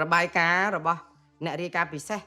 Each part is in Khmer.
របាយការណ៍របស់អ្នករាយការណ៍ពិសេស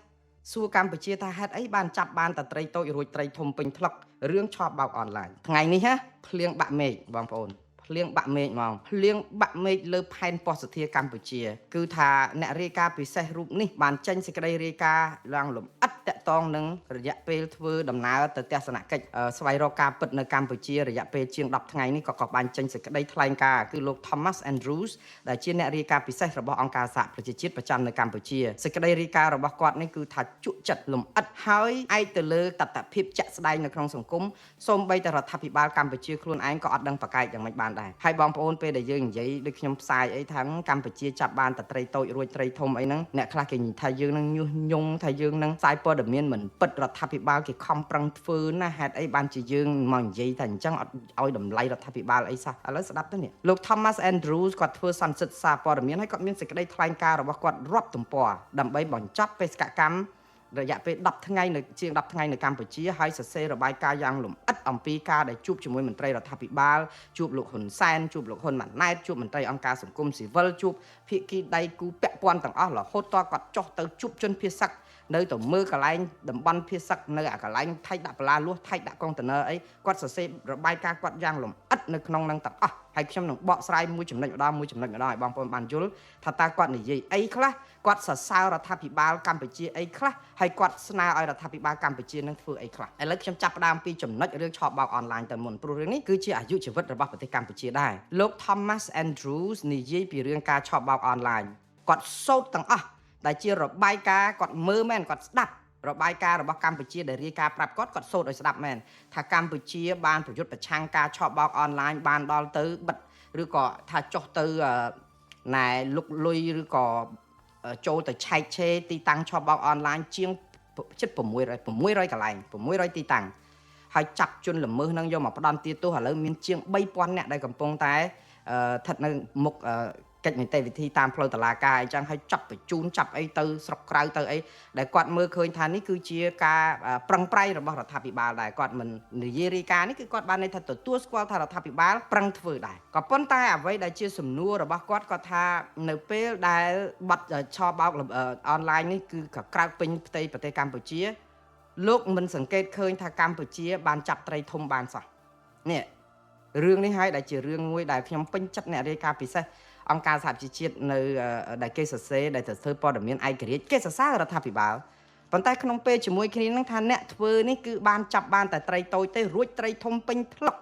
សួរកម្ពុជាថាហេតុអីបានចាប់បានតែត្រីតូចរួចត្រីធំពេញថ្លុករឿងឆបោកអនឡាញថ្ងៃនេះហ៎ភ្លៀងបាក់មេឃបងប្អូនភ្លៀងបាក់មេឃហ្មងភ្លៀងបាក់មេឃលើផែនពស្តុធាកម្ពុជា គឺថាអ្នករាយការណ៍ពិសេសរូបនេះបានចេញសេចក្តីរាយការណ៍ឡើងលម្អិតតាក់ទងនឹងរយៈពេលធ្វើដំណើរទៅទស្សនកិច្ចស្វែងរកការពិតនៅកម្ពុជារយៈពេលជាង10ថ្ងៃនេះក៏បានចេញសេចក្តីថ្លែងការណ៍គឺលោក Thomas Andrews ដែលជាអ្នករាយការណ៍ពិសេសរបស់អង្គការសហប្រជាជាតិប្រចាំនៅកម្ពុជាសេចក្តីរាយការណ៍របស់គាត់នេះគឺថាជក់ចិត្តលម្អិតហើយឯកទៅលើតថភាពជាក់ស្ដែងនៅក្នុងសង្គមសូម្បីតែរដ្ឋាភិបាលកម្ពុជាខ្លួនឯងក៏អត់ដឹងប្រកែកយ៉ាងម៉េចបានដែរហើយបងប្អូនពេលដែលយើងនិយាយដូចខ្ញុំផ្សាយអីថាកម្ពុជាចាប់បានតែត្រីតូចរួចត្រីធំអីហ្នឹងអ្នកខ្លះគេនិយាយថាយើងនឹងញុះញង់ថាយើងនឹងផ្សាយព័ត៌មានមិនពិតរដ្ឋាភិបាលគេខំប្រឹងធ្វើណាហេតុអីបានជាយើងមកនិយាយថាអញ្ចឹងអត់ឲ្យតម្លៃរដ្ឋាភិបាលអីសោះឥឡូវស្ដាប់ទៅនេះលោក Thomas Andrews គាត់ធ្វើសន្និសីទសារព័ត៌មានហើយគាត់មានសេចក្តីថ្លែងការណ៍របស់គាត់រាប់ទំព័រដើម្បីបញ្ចប់បេសកកម្មរយៈពេល10ថ្ងៃនៅជាង10ថ្ងៃនៅកម្ពុជាហើយសរសេររបាយការណ៍យ៉ាងលម្អិតអំពីការដែលជួបជាមួយមន្ត្រីរដ្ឋាភិបាលជួបលោកហ៊ុនសែនជួបលោកហ៊ុនម៉ាណែតជួបមន្ត្រីអង្គការសង្គមស៊ីវិលជួបភាគីដៃគូពាក់ព័ន្ធទាំងអស់រហូតតគាត់ចុះទៅជួបជនភៀសសឹកនៅទៅមើលកន្លែងតំបន់ភៀសសឹកនៅអាកន្លែងថៃដាក់បន្លាលួសថៃដាក់កុងតឺន័រអីគាត់សរសេររបាយការណ៍គាត់យ៉ាងលម្អិតនៅក្នុងនឹងទាំងអស់ហើយខ្ញុំនឹងបកស្រាយមួយចំណុចម្ដងមួយចំណុចម្ដងឲ្យបងប្អូនបានយល់ថាតើគាត់និយាយអីខ្លះគាត់សរសើររដ្ឋាភិបាលកម្ពុជាអីខ្លះហើយគាត់ស្នើឲ្យរដ្ឋាភិបាលកម្ពុជានឹងធ្វើអីខ្លះឥឡូវខ្ញុំចាប់ផ្ដើមពីចំណុចរឿងឆបោកអនឡាញទៅមុនព្រោះរឿងនេះគឺជាអាយុជីវិតរបស់ប្រទេសកម្ពុជាដែរលោក Thomas Andrews និយាយពីរឿងការឆបោកអនឡាញគាត់សូត្រទាំងអស់ដែលជារបាយការណ៍គាត់មើលមែនគាត់ស្ដាប់របាយការណ៍របស់កម្ពុជាដែលរាយការណ៍ប្រាប់គាត់គាត់សូត្រឲ្យស្ដាប់មែនថាកម្ពុជាបានប្រយុទ្ធប្រឆាំងការឆបោកអនឡាញបានដល់ទៅបិទឬក៏ថាចុះទៅណែលុកលុយឬក៏ចូលទៅឆែកឆេរទីតាំងឆបោកអនឡាញជាងជិត600 600កន្លែង600ទីតាំងហើយចាប់ជនល្មើសនឹងយកមកផ្ដន្ទាទោសឥឡូវមានជាង3000នាក់ដែលកំពុងតែស្ថិតនៅមុខកិច្ចនីតិវិធីតាមផ្លូវតុលាការអីចឹងហើយចាប់បញ្ជូនចាប់អីទៅស្រុកក្រៅទៅអីដែលគាត់មើលឃើញថានេះគឺជាការប្រឹងប្រែងរបស់រដ្ឋាភិបាលដែរគាត់មិននិយាយរាយការណ៍នេះគឺគាត់បានន័យថាទទួលស្គាល់ថារដ្ឋាភិបាលប្រឹងធ្វើដែរក៏ប៉ុន្តែអ្វីដែលជាសំណួររបស់គាត់គាត់ថានៅពេលដែលបទឆបោកអនឡាញនេះគឺក៏ក្រើកពេញផ្ទៃប្រទេសកម្ពុជាលោកមិនសង្កេតឃើញថាកម្ពុជាបានចាប់ត្រីធំបានសោះនេះរឿងនេះហើយដែលជារឿងមួយដែលខ្ញុំពេញចិត្តអ្នករាយការណ៍ពិសេសអង្គការសហប្រជាជាតិនៅដែលគេសរសេរដែលទៅធ្វើព័ត៌មានឯករាជ្យគេសរសើររដ្ឋាភិបាលប៉ុន្តែក្នុងពេលជាមួយគ្នានឹងថាអ្នកធ្វើនេះគឺបានចាប់បានតែត្រីតូចទេរួចត្រីធំពេញថ្លុក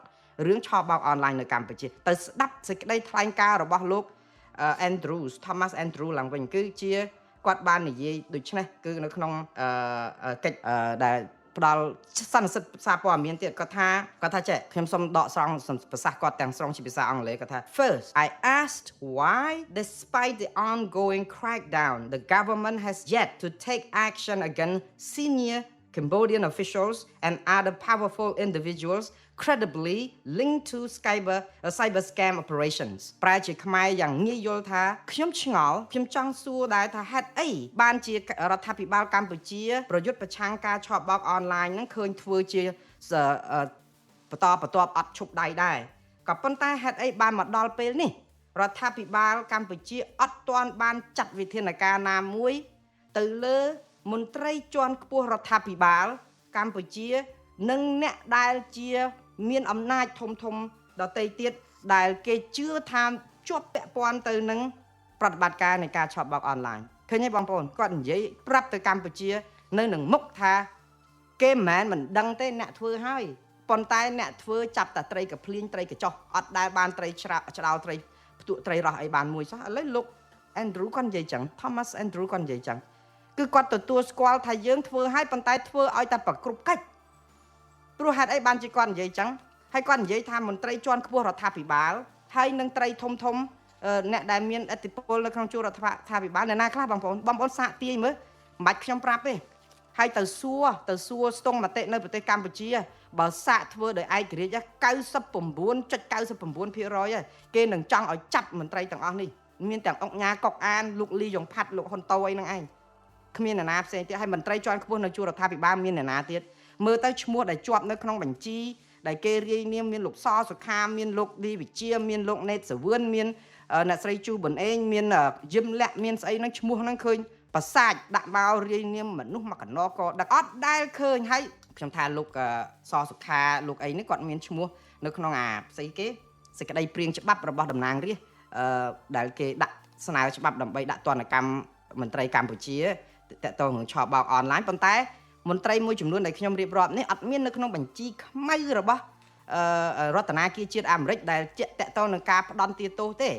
រឿងឆបោកអនឡាញនៅកម្ពុជាទៅស្ដាប់សេចក្តីថ្លែងការណ៍របស់លោក Andrews Thomas Andrews ឡើងវិញគឺជាគាត់បាននិយាយដូចនេះគឺនៅក្នុងកិច្ចដែលផ្ដល់សន្និសីទសារព័ត៌មានទៀតគាត់ថាគាត់ថាចេះខ្ញុំសូមដកស្រង់ប្រសាសន៍គាត់ទាំងស្រុងជាភាសាអង់គ្លេសគាត់ថា First, I asked why, despite the ongoing crackdown, the government has yet to take action against senior Cambodian officials and other powerful individuals credibly linked to cyber scam operations. ប្រែជាខ្មែរយ៉ាងងាយយល់ថាខ្ញុំឆ្ងល់ខ្ញុំចង់សួរដែរថាហេតុអីបានជារដ្ឋាភិបាលកម្ពុជាប្រយុទ្ធប្រឆាំងការឆបោកអនឡាញហ្នឹងឃើញធ្វើជាបន្តបន្ទាប់អត់ឈប់ដៃដែរក៏ប៉ុន្តែហេតុអីបានមកដល់ពេលនេះរដ្ឋាភិបាលកម្ពុជាអត់ទាន់បានចាត់វិធានការណាមួយទៅលើមន្ត្រីជាន់ខ្ពស់រដ្ឋាភិបាលកម្ពុជានិងអ្នកដែលជាមានអំណាចធំធំដទៃទៀតដែលគេជឿថាជាប់ពាក់ព័ន្ធទៅនឹងប្រតិបត្តិការនៃការឆបោកអនឡាញឃើញទេបងប្អូនគាត់និយាយប្រាប់ទៅកម្ពុជានៅនឹងមុខថាគេមិនមែនមិនដឹងទេអ្នកធ្វើហើយប៉ុន្តែអ្នកធ្វើចាប់តែត្រីកភ្លៀងត្រីកចោះអត់ដែលបានត្រីច្រាឆ្ដោត្រីផ្ទក់ត្រីរស់អីបានមួយសោះឥឡូវលោក Andrew គាត់និយាយចឹង Thomas Andrew គាត់និយាយចឹងគឺគាត់ទទួលស្គាល់ថាយើងធ្វើឲ្យប៉ុន្តែធ្វើឲ្យតែប្រគ្រប់កិច្ចព្រោះហេតុអីបានជាគាត់និយាយចឹងហើយគាត់និយាយថាមន្ត្រីជាន់ខ្ពស់រដ្ឋាភិបាលហើយនឹងត្រីធំធំអ្នកដែលមានឥទ្ធិពលនៅក្នុងជួររដ្ឋាភិបាលអ្នកណាខ្លះបងប្អូនបងប្អូនសាកទាយមើលមិនបាច់ខ្ញុំប្រាប់ទេហើយទៅសួរទៅសួរស្ទង់មតិនៅប្រទេសកម្ពុជាបើសាកធ្វើដោយឯករាជ្យ99.99%ហើយគេនឹងចង់ឲ្យចាប់មន្ត្រីទាំងអស់នេះមានទាំងអង្គញាកុកអានលោកលីយ៉ុងផាត់លោកហ៊ុនតូអីហ្នឹងឯងគ្មានអ្នកណាផ្សេងទៀតហើយមន្ត្រីជាន់ខ្ពស់នៅជួររដ្ឋាភិបាលមានអ្នកណាទៀតមើលទៅឈ្មោះដែលជាប់នៅក្នុងបញ្ជី ដែលគេរាយនាមមានលោកសសុខាមានលោកឌីវិជាមានលោកណេតសាវឿនមានអ្នកស្រីជូប៊ុនអេងមានយឹមលាក់មានស្អីហ្នឹងឈ្មោះហ្នឹងឃើញប្រសាចដាក់មករាយនាមមនុស្សមកកណកដឹកអត់ដែលឃើញហើយខ្ញុំថាលោកសសុខាលោកអីនេះគាត់មានឈ្មោះនៅក្នុងអាស្អីគេសេចក្តីព្រៀងច្បាប់របស់តំណាងរាស្ត្រដែលគេដាក់ស្នើច្បាប់ដើម្បីដាក់ទណ្ឌកម្មមន្ត្រីកម្ពុជាតកតងនឹងឆបោកអនឡាញប៉ុន្តែមន្ត្រីមួយចំនួនដែលខ្ញុំរៀបរាប់នេះអត់មាននៅក្នុងបញ្ជីខ្មៅរបស់រដ្ឋាភិបាលជាតិអាមេរិកដែលជាក់តកតងនឹងការផ្ដន់ទាទោសទេ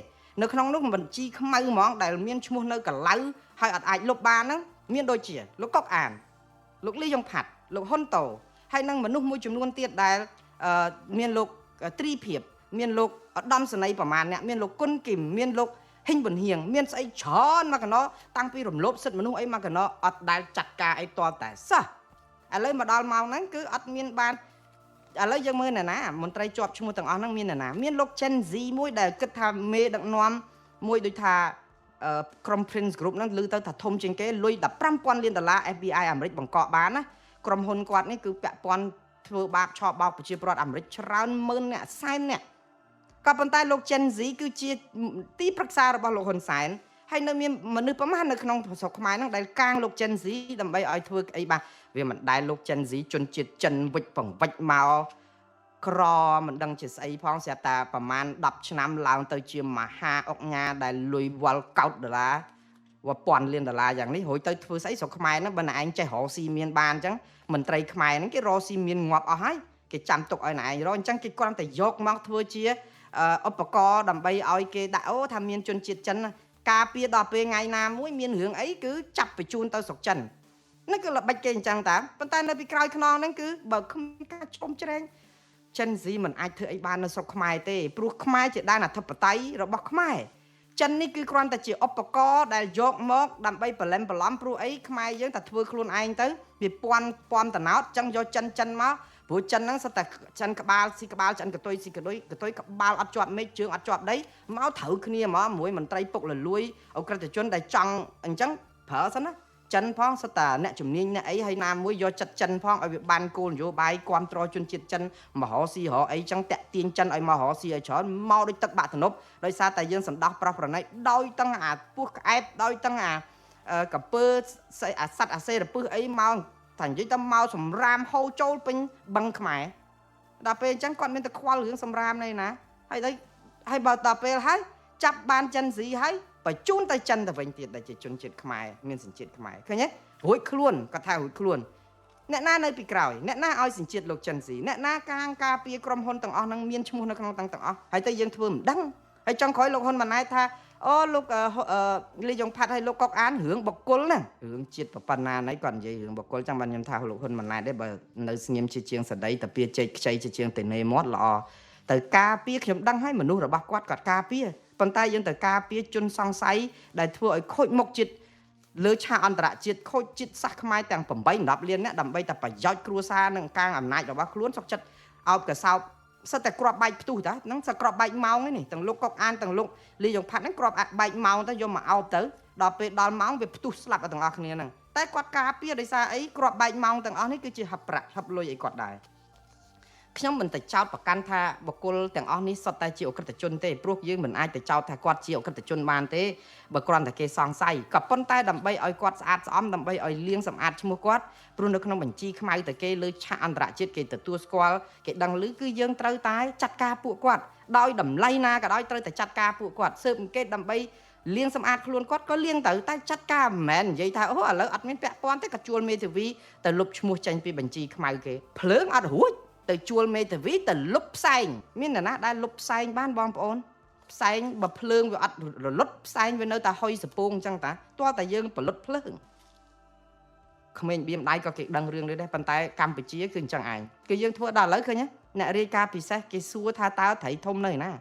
នៅក្នុងនោះបញ្ជីខ្មៅហ្មងដែលមានឈ្មោះនៅកឡៅហើយអត់អាចលុបបានហ្នឹងមានដូចជាលោកកុកអានលោកលីយ៉ុងផាត់លោកហ៊ុនតូហើយនិងមនុស្សមួយចំនួនទៀតដែលមានលោកទ្រីភិបមានលោកឧត្តមសេនីយ៍ប្រមាណអ្នកមានលោកគុណគឹមមានលោកហ៊ីងប៊ុនហៀងមានស្អីច្រើនមកកណោតាំងពីរំលោភសិទ្ធិមនុស្សអីមកកណោអត់ដែលចាត់ការអីតតែសោះឥឡូវមកដល់ម៉ោងហ្នឹងគឺអត់មានបានឥឡូវយើងមើលណាណាមន្ត្រីជាប់ឈ្មោះទាំងអស់ហ្នឹងមានណាណាមានលោក Gen Z មួយដែលគិតថាមេដឹកនាំមួយដូចថាក្រុម Prince Group ហ្នឹងឮទៅថាធំជាងគេលុយ15,000លានដុល្លារ FBI អាមេរិកបង្កក់បានណាក្រុមហ៊ុនគាត់នេះគឺពាក់ព័ន្ធធ្វើបាបឆបោកប្រជាពលរដ្ឋអាមេរិកច្រើនម៉ឺនអ្នកសែនអ្នកក៏ប៉ុន្តែលោក Gen Z គឺជាទីប្រឹក្សារបស់លោកហ៊ុនសែនហើយនៅមានមនុស្សប្រមាណនៅក្នុងស្រុកខ្មែរហ្នឹងដែលកាងលោក Gen Z ដើម្បីឲ្យធ្វើអីបាទវាមិនដែលលោក Gen Z ជនជាតិចិនវិចបង្វិចមកក្រមិនដឹងជាស្អីផងស្រាប់តែប្រមាណ10ឆ្នាំឡើងទៅជាមហាអុកញ៉ាដែលលុយវល់កោតដុល្លារវពាន់លានដុល្លារយ៉ាងនេះរួចទៅធ្វើស្អីស្រុកខ្មែរហ្នឹងបើណែឯងចេះរកស៊ីមានបានអញ្ចឹងមន្ត្រីខ្មែរហ្នឹងគេរកស៊ីមានងាប់អស់ហើយគេចាំទុកឲ្យណែឯងរកអញ្ចឹងគេគ្រាន់តែយកមកធ្វើជាឧបករណ៍ដើម្បីឲ្យគេដាក់អូថាមានជនជាតិចិនការពារដល់ពេលថ្ងៃណាមួយមានរឿងអីគឺចាប់បញ្ជូនទៅស្រុកចិនហ្នឹងគឺល្បិចគេអញ្ចឹងតាប៉ុន្តែនៅពីក្រោយខ្នងហ្នឹងគឺបើគ្មានការឈុំជ្រែងចិនស៊ីមិនអាចធ្វើអីបាននៅស្រុកខ្មែរទេព្រោះខ្មែរជាដែនអធិបតេយ្យរបស់ខ្មែរចិននេះគឺគ្រាន់តែជាឧបករណ៍ដែលយកមកដើម្បីប្រឡែមប្រឡំព្រោះអីខ្មែរយើងតែធ្វើខ្លួនឯងទៅវាពាន់ពាន់តំណោតចឹងយកចិនចិនមកព្រោះចិនហ្នឹងសិតតែចិនក្បាលស៊ីក្បាលចិនកតុយស៊ីកតុយកតុយក្បាលអត់ជាប់មេឃជើងអត់ជាប់ដីមកត្រូវគ្នាហ្មងមួយមន្ត្រីពុកលលួយអក្រិតជនដែលចង់អញ្ចឹងប្រើសិនណាចិនផងសិតតាអ្នកជំនាញអ្នកអីហើយណាមួយយកចិត្តចិនផងឲ្យវាបានគោលនយោបាយគ្រប់គ្រងជនជាតិចិនមករកស៊ីរកអីចឹងតាក់ទាញចិនឲ្យមករកស៊ីឲ្យច្រើនមកដូចទឹកបាក់ទំនប់ដោយសារតែយើងសន្តោសប្រោះប្រណីដោយទាំងអាពោះក្អែបដោយទាំងអាកពើអាសัตว์អាសេរពឹសអីមកតែនិយាយទៅមកសម្រាមហូរចូលពេញបឹងខ្មែរដល់ពេលអញ្ចឹងគាត់មានតែខ្វល់រឿងសម្រាមនេះណាហើយទៅហើយបើដល់ពេលហើយចាប់បានចិនស៊ីហើយបញ្ជូនទៅចិនទៅវិញទៀតដែលជាជនជាតិខ្មែរមានសញ្ជាតិខ្មែរឃើញទេរួចខ្លួនគាត់ថារួចខ្លួនអ្នកណានៅពីក្រោយអ្នកណាឲ្យសញ្ជាតិលោកចិនស៊ីអ្នកណាកាងការពារក្រុមហ៊ុនទាំងអស់ហ្នឹងមានឈ្មោះនៅក្នុងទាំងអស់ហើយទៅយើងធ្វើមិនដឹងហើយចុងក្រោយលោកហ៊ុនម៉ាណែតថាអូលោកលីយ៉ុងផាត់ហើយលោកកុកអានរឿងបុគ្គលហ្នឹងរឿងជាតិប៉ុណ្ណាណីគាត់និយាយរឿងបុគ្គលចឹងបានខ្ញុំថាលោកហ៊ុនម៉ាណែតទេបើនៅស្ងៀមជាជាងសដីតាពៀជែកខ្ចីជាជាងតេនេមាត់ល្អទៅការពារខ្ញុំដឹងហើយមនុស្សរបស់គាត់គាត់ការពារប៉ុន្តែយើងទៅការពារជនសង្ស័យដែលធ្វើឲ្យខូចមុខជាតិលើឆាកអន្តរជាតិខូចជាតិសាសន៍ខ្មែរទាំង8 10លានអ្នកដើម្បីតែប្រយោជន៍គ្រួសារនិងការអំណាចរបស់ខ្លួនសុខចិត្តអោបកសោបសិតតែគ្រាប់បែកផ្ទុះតាហ្នឹងសិតគ្រាប់បែកម៉ោងនេះទាំងលោកកុកអានទាំងលោកលីយ៉ុងផាត់ហ្នឹងគ្រាប់បែកម៉ោងទៅយកមកអោបទៅដល់ពេលដល់ម៉ោងវាផ្ទុះស្លាប់ទាំងអស់គ្នាហ្នឹងតែគាត់ការពារដោយសារអីគ្រាប់បែកម៉ោងទាំងអស់នេះគឺជាហឹបប្រាក់ហឹបលុយអីគាត់ដែរខ្ញុំមិនទៅចោទប្រកាន់ថាបុគ្គលទាំងអស់នេះសុទ្ធតែជាអក្រិតជនទេព្រោះយើងមិនអាចទៅចោទថាគាត់ជាអក្រិតជនបានទេបើគ្រាន់តែគេសង្ស័យក៏ប៉ុន្តែដើម្បីឲ្យគាត់ស្អាតស្អំដើម្បីឲ្យលាងសម្អាតឈ្មោះគាត់ព្រោះនៅក្នុងបញ្ជីខ្មៅតែគេលើឆាកអន្តរជាតិគេទទួលស្គាល់គេដឹងឮគឺយើងត្រូវតែចាត់ការពួកគាត់ដោយតម្លៃណាក៏ដោយត្រូវតែចាត់ការពួកគាត់ស៊ើបអង្កេតដើម្បីលាងសម្អាតខ្លួនគាត់ក៏លាងទៅតែចាត់ការមិនមែននិយាយថាអូឥឡូវអត់មានពាក់ព័ន្ធទេក៏ជួលមេធាវីទៅលុបឈ្មោះចេញពីបញ្ជីខ្មៅគេភ្លើងអត់រួចទៅជួលមេធាវីទៅលុបផ្សែងមានអ្នកណាដែលលុបផ្សែងបានបងប្អូនផ្សែងបើភ្លើងវាអត់រលត់ផ្សែងវានៅតែហុយសពងអញ្ចឹងតាទាល់តែយើងផលិតភ្លើងក្មេងបៀមដៃក៏គេដឹងរឿងនេះដែរប៉ុន្តែកម្ពុជាគឺអញ្ចឹងឯងគឺយើងធ្វើដល់ឥឡូវឃើញអ្នករាយការណ៍ពិសេសគេសួរថាតើត្រីធំនៅណា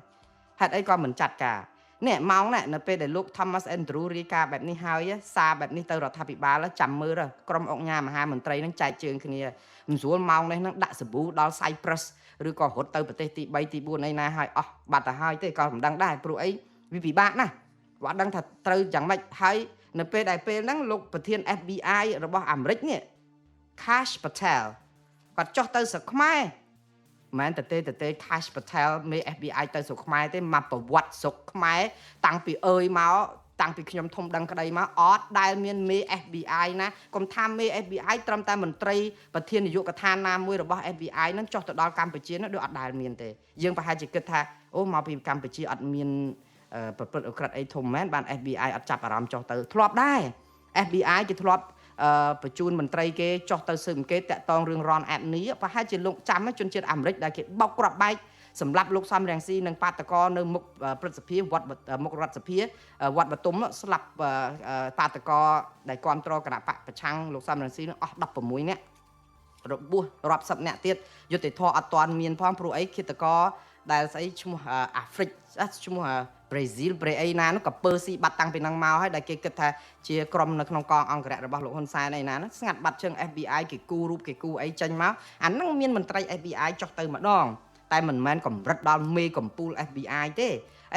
ហេតុអីក៏មិនចាត់ការនេះម៉ោងនេះនៅពេលដែលលោក Thomas Andrew រាយការណ៍បែបនេះហើយសារបែបនេះទៅរដ្ឋាភិបាលចាំមើលក្រុមអង្គការមហាមន្ត្រីនឹងចែកជើងគ្នាមិនស្រួលម៉ោងនេះនឹងដាក់សាប៊ូដល់ Cyprus ឬក៏រត់ទៅប្រទេសទី3ទី4អីណាហើយអស់បាត់ទៅហើយទេក៏មិនដឹងដែរព្រោះអីវាពិបាកណាស់គាត់អត់ដឹងថាត្រូវយ៉ាងម៉េចហើយនៅពេលដែលពេលហ្នឹងលោកប្រធាន FBI របស់អាមេរិកនេះ Cash Patel គាត់ចុះទៅស្រុកខ្មែរ មិនមែនតទេ Cash Patel មេ FBI ទៅស្រុកខ្មែរទេមកប្រវត្តិស្រុកខ្មែរតាំងពីអើយមកតាំងពីខ្ញុំធំដឹងក្តីមកអត់ដែលមានមេ FBI ណាកុំថាមេ FBI ត្រឹមតែមន្ត្រីប្រធាននាយកដ្ឋានណាមួយរបស់ FBI ហ្នឹងចុះទៅដល់កម្ពុជានោះដូចអត់ដែលមានទេយើងប្រហែលជាគិតថាអូមកពីកម្ពុជាអត់មានប្រព្រឹត្តឧក្រិដ្ឋអីធំមែនបាន FBI អត់ចាប់អារម្មណ៍ចុះទៅធ្លាប់ដែរ FBI គេធ្លាប់បញ្ជូនមន្ត្រីគេចុះទៅស៊ើបអង្កេតតាក់ទងរឿង Ron Abney ប្រហែលជាលោកចាំជនជាតិអាមេរិកដែលគេបោកគ្រាប់បែកសម្រាប់លោកសំរងស៊ីនិងបាតកោនៅមុខព្រឹទ្ធសភាវត្តមុខរដ្ឋសភាវត្តបទុមស្លាប់បាតកោដែលគ្រប់គ្រងគណៈបកប្រឆាំងលោកសំរងស៊ីនឹងអស់16នាក់របួសរាប់សិបនាក់ទៀតយុត្តិធម៌អត់ទាន់មានផងព្រោះអីឃាតករដែលស្អីឈ្មោះអាហ្វ្រិកឈ្មោះប្រេស៊ីលប្រេអីណានោះក៏ពើស៊ីបាត់តាំងពីហ្នឹងមកហើយដែលគេគិតថាជាក្រុមនៅក្នុងកងអង្គរៈរបស់លោកហ៊ុនសែនអីណាស្ងាត់បាត់ជើង FBI គេគូរូបគេគូអីចេញមកអាហ្នឹងមានមន្ត្រី FBI ចុះទៅម្ដងតែមិនមែនកម្រិតដល់មេកម្ពូល FBI ទេឥ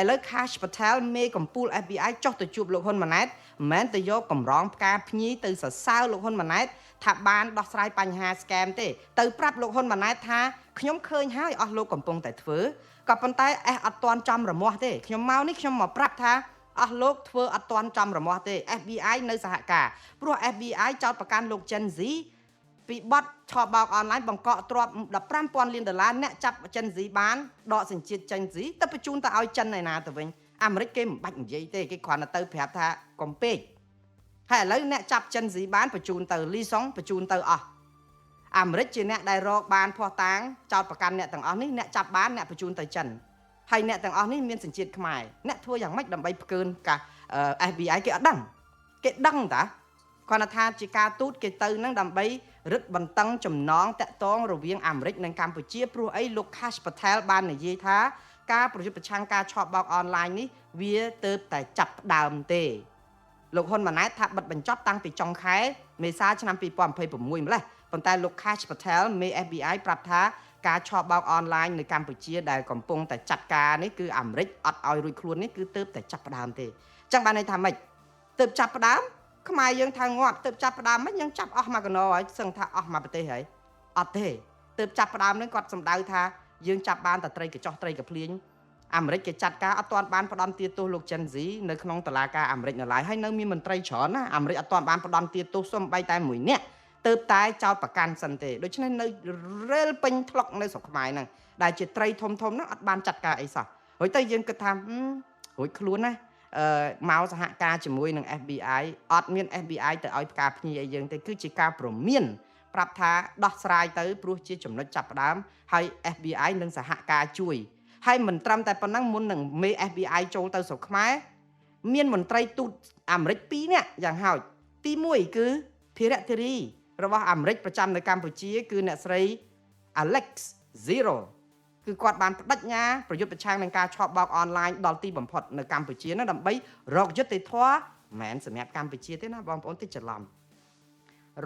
ឡូវ Cash Patel មេកម្ពូល FBI ចុះទៅជួបលោកហ៊ុនម៉ាណែតមិនមែនទៅយកកម្រងផ្កាភ្ញីទៅសរសើរលោកហ៊ុនម៉ាណែតថាបានដោះស្រាយបញ្ហា scam ទេទៅប្រាប់លោកហ៊ុនម៉ាណែតថាខ្ញុំឃើញហើយអស់លោកកំពុងតែធ្វើក៏ប៉ុន្តែអេសអត់ទាន់ចំរមាស់ទេខ្ញុំមកនេះខ្ញុំមកប្រាប់ថាអស់លោកធ្វើអត់ទាន់ចំរមាស់ទេ FBI នៅសហការព្រោះ FBI ចោទប្រកាន់លោក Gen Z ពីបទឆបោកអនឡាញបង្កកទ្រព្យ15,000លានដុល្លារអ្នកចាប់ Gen Z បានដកសញ្ជាតិ Gen Z ទៅបញ្ជូនទៅឲ្យចិនឯណាទៅវិញអាមេរិកគេមិនបាច់និយាយទេគេគ្រាន់តែទៅប្រាប់ថាកុំពេកហើយឥឡូវអ្នកចាប់ Gen Z បានបញ្ជូនទៅលីសុងបញ្ជូនទៅអស់អាមេរិកជាអ្នកដែលរកបានភ័ស្តុតាងចោតប្រកាន់អ្នកទាំងអស់នេះអ្នកចាប់បានអ្នកបញ្ជូនទៅចិនហើយអ្នកទាំងអស់នេះមានសញ្ជាតិខ្មែរអ្នកធ្វើយ៉ាងម៉េចដើម្បីផ្កើនការ FBI គេអត់ដឹងគេដឹងតាគ្រាន់តែថាជាការទូតគេទៅនឹងដើម្បីរឹតបន្តឹងចំណងតាក់ទងរវាងអាមេរិកនិងកម្ពុជាព្រោះអីលោក Cash Patel បាននិយាយថាការប្រយុទ្ធប្រឆាំងការឆបោកអនឡាញនេះវាទៅតែចាប់ផ្ដើមទេលោកហ៊ុនម៉ាណែតថាបិទបញ្ចប់តាំងពីចុងខែមេសាឆ្នាំ2026ម្លេះប៉ុន្តែលោក Cash Patel មេ FBI ប្រាប់ថាការឆបោកអនឡាញនៅកម្ពុជាដែលកំពុងតែចាត់ការនេះគឺអាមេរិកអត់ឲ្យរួចខ្លួននេះគឺទៅតែចាប់ផ្ដើមទេអញ្ចឹងបានន័យថាម៉េចទៅចាប់ផ្ដើមខ្មែរយើងថាងាប់ទៅចាប់ផ្ដើមមិនយើងចាប់អស់មកកណោហើយសឹងថាអស់មកប្រទេសហើយអត់ទេទៅចាប់ផ្ដើមនឹងគាត់សម្ដៅថាយើងចាប់បានតែត្រីកញ្ចោះត្រីកភ្លៀងអាមេរិកគេចាត់ការអត់ទាន់បានផ្ដន់ទាទោសលោក Gen Z នៅក្នុងតុលាការអាមេរិកនៅឡើយហើយនៅមានមន្ត្រីច្រើនណាអាមេរិកអត់ទាន់បានផ្ដន់ទាទោសសំបីតែមួយនាក់ទៅតែចោតប្រកាន់សិនទេដូច្នេះនៅរេលពេញថ្លុកនៅស្រុកខ្មែរហ្នឹងដែលជាត្រីធំធំហ្នឹងអត់បានចាត់ការអីសោះរួចទៅយើងគិតថារួចខ្លួនណាមកសហការជាមួយនឹង FBI អត់មាន FBI ទៅឲ្យផ្កាភ្ញីអីយើងទេគឺជាការព្រមានប្រាប់ថាដោះស្រាយទៅព្រោះជាចំណុចចាប់ផ្ដើមហើយ FBI នឹងសហការជួយហើយមិនត្រឹមតែប៉ុណ្ណឹងមុននឹងមេ FBI ចូលទៅស្រុកខ្មែរមានមន្ត្រីទូតអាមេរិក2នាក់យ៉ាងហោចទី1គឺភារៈធារីរបស់អាមេរិកប្រចាំនៅកម្ពុជាគឺអ្នកស្រី Alex Zero គឺគាត់បានបដិញ្ញាប្រយុទ្ធប្រឆាំងនឹងការឆបោកអនឡាញដល់ទីបំផុតនៅកម្ពុជាណាដើម្បីរកយុត្តិធម៌មិនមែនសម្រាប់កម្ពុជាទេណាបងប្អូនតិចច្រឡំ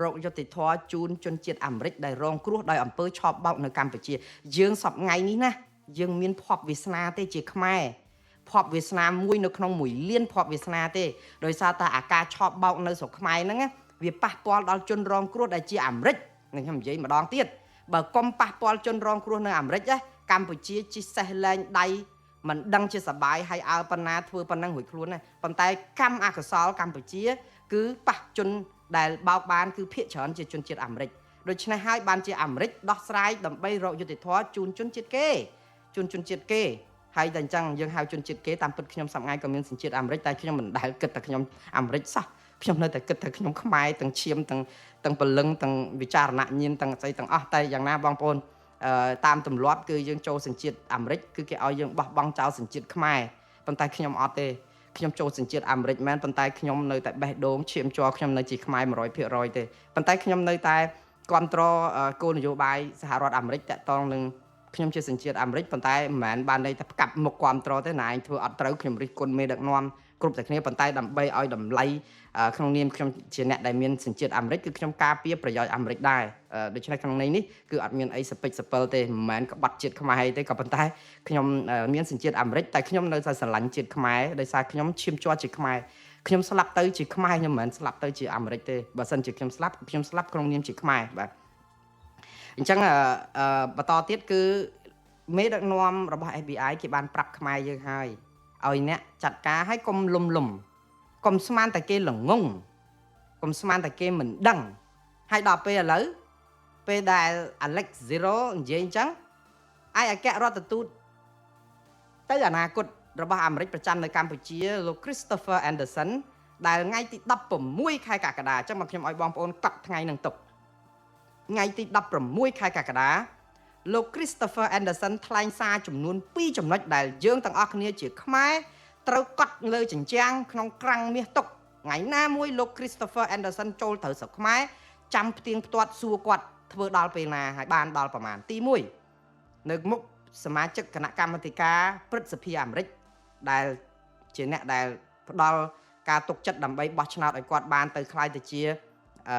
រកយុត្តិធម៌ជូនជនជាតិអាមេរិកដែលរងគ្រោះដោយអំពើឆបោកនៅកម្ពុជាយើងសប្ងៃនេះណាយើងមានភ័ព្វវាសនាទេជាខ្មែរភ័ព្វវាសនាមួយនៅក្នុង1លានភ័ព្វវាសនាទេដោយសារតែអាការឆបោកនៅស្រុកខ្មែរហ្នឹងវាប៉ះពាល់ដល់ជនរងគ្រោះដែលជាអាមេរិកនឹងខ្ញុំនិយាយម្ដងទៀតបើកុំប៉ះពាល់ជនរងគ្រោះនៅអាមេរិកណាកម្ពុជាជិះសេះលែងដៃមិនដឹងជាសបាយហើយអើប៉ុណ្ណាធ្វើប៉ុណ្ណឹងរួចខ្លួនណាប៉ុន្តែកម្មអកុសលកម្ពុជាគឺប៉ះជនដែលបោកបានគឺភាគច្រើនជាជនជាតិអាមេរិកដូច្នេះហើយបានជាអាមេរិកដោះស្រាយដើម្បីរកយុត្តិធម៌ជូនជនជាតិគេជូនជនជាតិគេហើយតែអញ្ចឹងយើងហៅជនជាតិគេតាមពិតខ្ញុំសប្ងៃក៏មានសញ្ជាតិអាមេរិកតែខ្ញុំមិនដែលគិតថាខ្ញុំអាមេរិកសោះខ្ញុំនៅតែគិតថាខ្ញុំខ្មែរទាំងឈាមទាំងព្រលឹងទាំងវិចារណញ្ញាណទាំងស្អីទាំងអស់តែយ៉ាងណាបងប្អូនតាមទម្លាប់គឺយើងចូលសញ្ជាតិអាមេរិកគឺគេឲ្យយើងបោះបង់ចោលសញ្ជាតិខ្មែរប៉ុន្តែខ្ញុំអត់ទេខ្ញុំចូលសញ្ជាតិអាមេរិកមែនប៉ុន្តែខ្ញុំនៅតែបេះដូងឈាមជ័រខ្ញុំនៅជាខ្មែរ100%ទេប៉ុន្តែខ្ញុំនៅតែគ្រប់គ្រងគោលនយោបាយសហរដ្ឋអាមេរិកតាក់ទងនឹងខ្ញុំជាសញ្ជាតិអាមេរិកប៉ុន្តែមិនមែនបានន័យថាផ្កាប់មុខគ្រប់គ្រងទេណាឯងធ្វើអត់ត្រូវខ្ញុំរិះគន់មេដឹកនាំគ្រប់តែគ្នាប៉ុន្តែដើម្បីឲ្យតម្លៃក្នុងនាមខ្ញុំជាអ្នកដែលមានសញ្ជាតិអាមេរិកគឺខ្ញុំការពារប្រយោជន៍អាមេរិកដែរដូច្នេះក្នុងន័យនេះគឺអត់មានអីសពិចសពិលទេមិនមែនក្បត់ជាតិខ្មែរទេក៏ប៉ុន្តែខ្ញុំមានសញ្ជាតិអាមេរិកតែខ្ញុំនៅតែស្រឡាញ់ជាតិខ្មែរដោយសារខ្ញុំឈាមជ័រជាខ្មែរខ្ញុំស្លាប់ទៅជាខ្មែរខ្ញុំមិនមែនស្លាប់ទៅជាអាមេរិកទេបើសិនជាខ្ញុំស្លាប់ខ្ញុំស្លាប់ក្នុងនាមជាខ្មែរបាទអញ្ចឹងបន្តទៀតគឺ មេដឹកនាំរបស់ FBI គេបានប្រាប់ខ្មែរយើងហើយឲ្យអ្នកចាត់ការឲ្យកុំលុំលុំកុំស្មានតែគេល្ងងកុំស្មានតែគេមិនដឹងហើយដល់ពេលឥឡូវពេលដែល Alex Zero និយាយអញ្ចឹងឯអគ្គរដ្ឋទូតទៅអនាគតរបស់អាមេរិកប្រចាំនៅកម្ពុជាលោក Christopher Anderson ដែលថ្ងៃទី16ខែកក្កដាអញ្ចឹងមកខ្ញុំឲ្យបងប្អូនកត់ថ្ងៃនឹងទុកថ្ងៃទី16ខែកក្កដាលោក Christopher Anderson ថ្លែងសារចំនួន2ចំណុចដែលយើងទាំងអស់គ្នាជាខ្មែរត្រូវកត់លើជញ្ជាំងក្នុងក្រាំងមាសទុកថ្ងៃណាមួយលោក Christopher Anderson ចូលត្រូវស្រុកខ្មែរចាំផ្ទៀងផ្ទាត់សួរគាត់ធ្វើដល់ពេលណាហើយបានដល់ប្រមាណទី1នៅមុខសមាជិកគណៈកម្មាធិការព្រឹទ្ធសភាអាមេរិកដែលជាអ្នកដែលផ្ដល់ការទុកចិត្តដើម្បីបោះឆ្នោតឲ្យគាត់បានទៅក្លាយទៅជាអឺ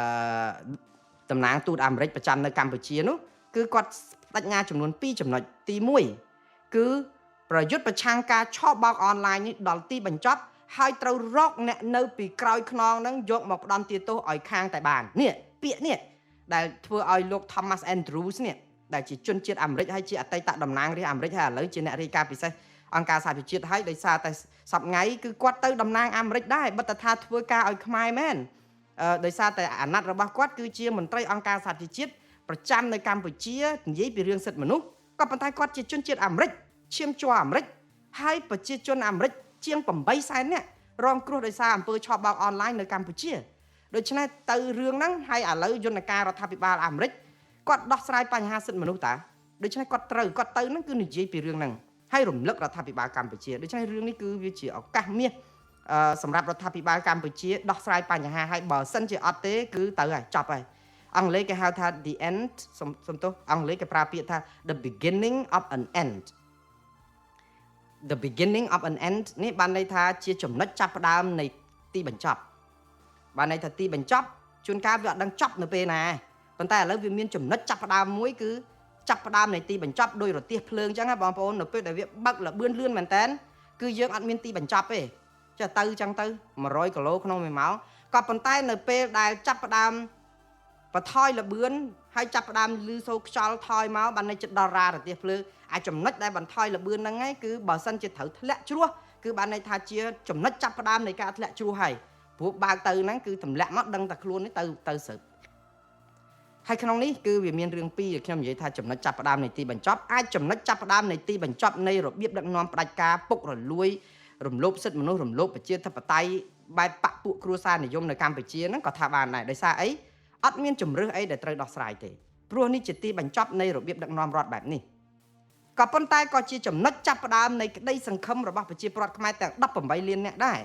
តំណាងទូតអាមេរិកប្រចាំនៅកម្ពុជានោះគឺគាត់បដិញ្ញាចំនួន2ចំណុចទី1គឺប្រយុទ្ធប្រឆាំងការឆបោកអនឡាញនេះដល់ទីបញ្ចប់ហើយត្រូវរកអ្នកនៅពីក្រោយខ្នងហ្នឹងយកមកផ្ដន្ទាទោសឲ្យខាងតែបាននេះពាក្យនេះដែលធ្វើឲ្យលោក Thomas Andrews នេះដែលជាជនជាតិអាមេរិកហើយជាអតីតតំណាងរាស្ត្រអាមេរិកហើយឥឡូវជាអ្នករាយការណ៍ពិសេសអង្គការសហប្រជាជាតិហើយដោយសារតែសប្ងៃគឺគាត់ទៅតំណាងអាមេរិកដែរបើតថាធ្វើការឲ្យខ្មែរមែនដោយសារតែអាណត្តិរបស់គាត់គឺជាមន្ត្រីអង្គការសហប្រជាជាតិប្រចាំនៅកម្ពុជានិយាយពីរឿងសិទ្ធិមនុស្សក៏ប៉ុន្តែគាត់ជាជនជាតិអាមេរិកឈាមជ័រអាមេរិកហើយប្រជាជនអាមេរិកជាង8សែននាក់រងគ្រោះដោយសារអំពើឆបោកអនឡាញនៅកម្ពុជាដូច្នេះទៅរឿងហ្នឹងហើយឥឡូវយន្តការរដ្ឋាភិបាលអាមេរិកគាត់ដោះស្រាយបញ្ហាសិទ្ធិមនុស្សតាដូច្នេះគាត់ត្រូវគាត់ទៅហ្នឹងគឺនិយាយពីរឿងហ្នឹងហើយរំលឹករដ្ឋាភិបាលកម្ពុជាដូច្នេះរឿងនេះគឺវាជាឱកាសមាសសម្រាប់រដ្ឋាភិបាលកម្ពុជាដោះស្រាយបញ្ហាហើយបើសិនជាអត់ទេគឺទៅហើយចប់ហើយអង់គ្លេសគេហៅថា the end សំទោសអង់គ្លេសគេប្រើពាក្យថា the beginning of an end the beginning of an end នេះបានន័យថាជាចំណុចចាប់ផ្ដើមនៃទីបញ្ចប់បានន័យថាទីបញ្ចប់ជួនកាលវាអត់ដឹងចប់នៅពេលណាប៉ុន្តែឥឡូវវាមានចំណុចចាប់ផ្ដើមមួយគឺចាប់ផ្ដើមនៃទីបញ្ចប់ដោយរន្ទះភ្លើងអញ្ចឹងណាបងប្អូននៅពេលដែលវាបើកលបឿនលឿនមែនតើគឺយើងអត់មានទីបញ្ចប់ទេចេះទៅអញ្ចឹងទៅ100គីឡូក្នុងមួយម៉ោងក៏ប៉ុន្តែនៅពេលដែលចាប់ផ្ដើមបន្ថយលបឿនហើយចាប់ផ្ដើមលឺសូរខ្យល់ថយមកបានន័យចិត្តដល់រន្ទះភ្លើងអាចំណុចដែលបន្ថយលបឿនហ្នឹងឯងគឺបើសិនជាត្រូវធ្លាក់ជ្រោះគឺបានន័យថាជាចំណុចចាប់ផ្ដើមនៃការធ្លាក់ជ្រោះហើយព្រោះបើកទៅហ្នឹងគឺទម្លាក់មកដឹងតែខ្លួននេះទៅសើហើយក្នុងនេះគឺវាមានរឿងពីរខ្ញុំនិយាយថាចំណុចចាប់ផ្ដើមនៃទីបញ្ចប់អាចចំណុចចាប់ផ្ដើមនៃទីបញ្ចប់នៃរបៀបដឹកនាំផ្ដាច់ការពុករលួយរំលោភសិទ្ធិមនុស្សរំលោភប្រជាធិបតេយ្យបែបបពពួកគ្រួសារនិយមនៅកម្ពុជាហ្នឹងក៏ថាបានដែរដោយសារអីអត់មានជំរឿសអីដែលត្រូវដោះស្រាយទេព្រោះនេះជាទីបញ្ចប់នៃរបៀបដឹកនាំរដ្ឋបែបនេះក៏ប៉ុន្តែក៏ជាចំណុចចាប់ផ្ដើមនៃក្តីសង្ឃឹមរបស់ប្រជាពលរដ្ឋខ្មែរទាំង18លាននាក់ដែរ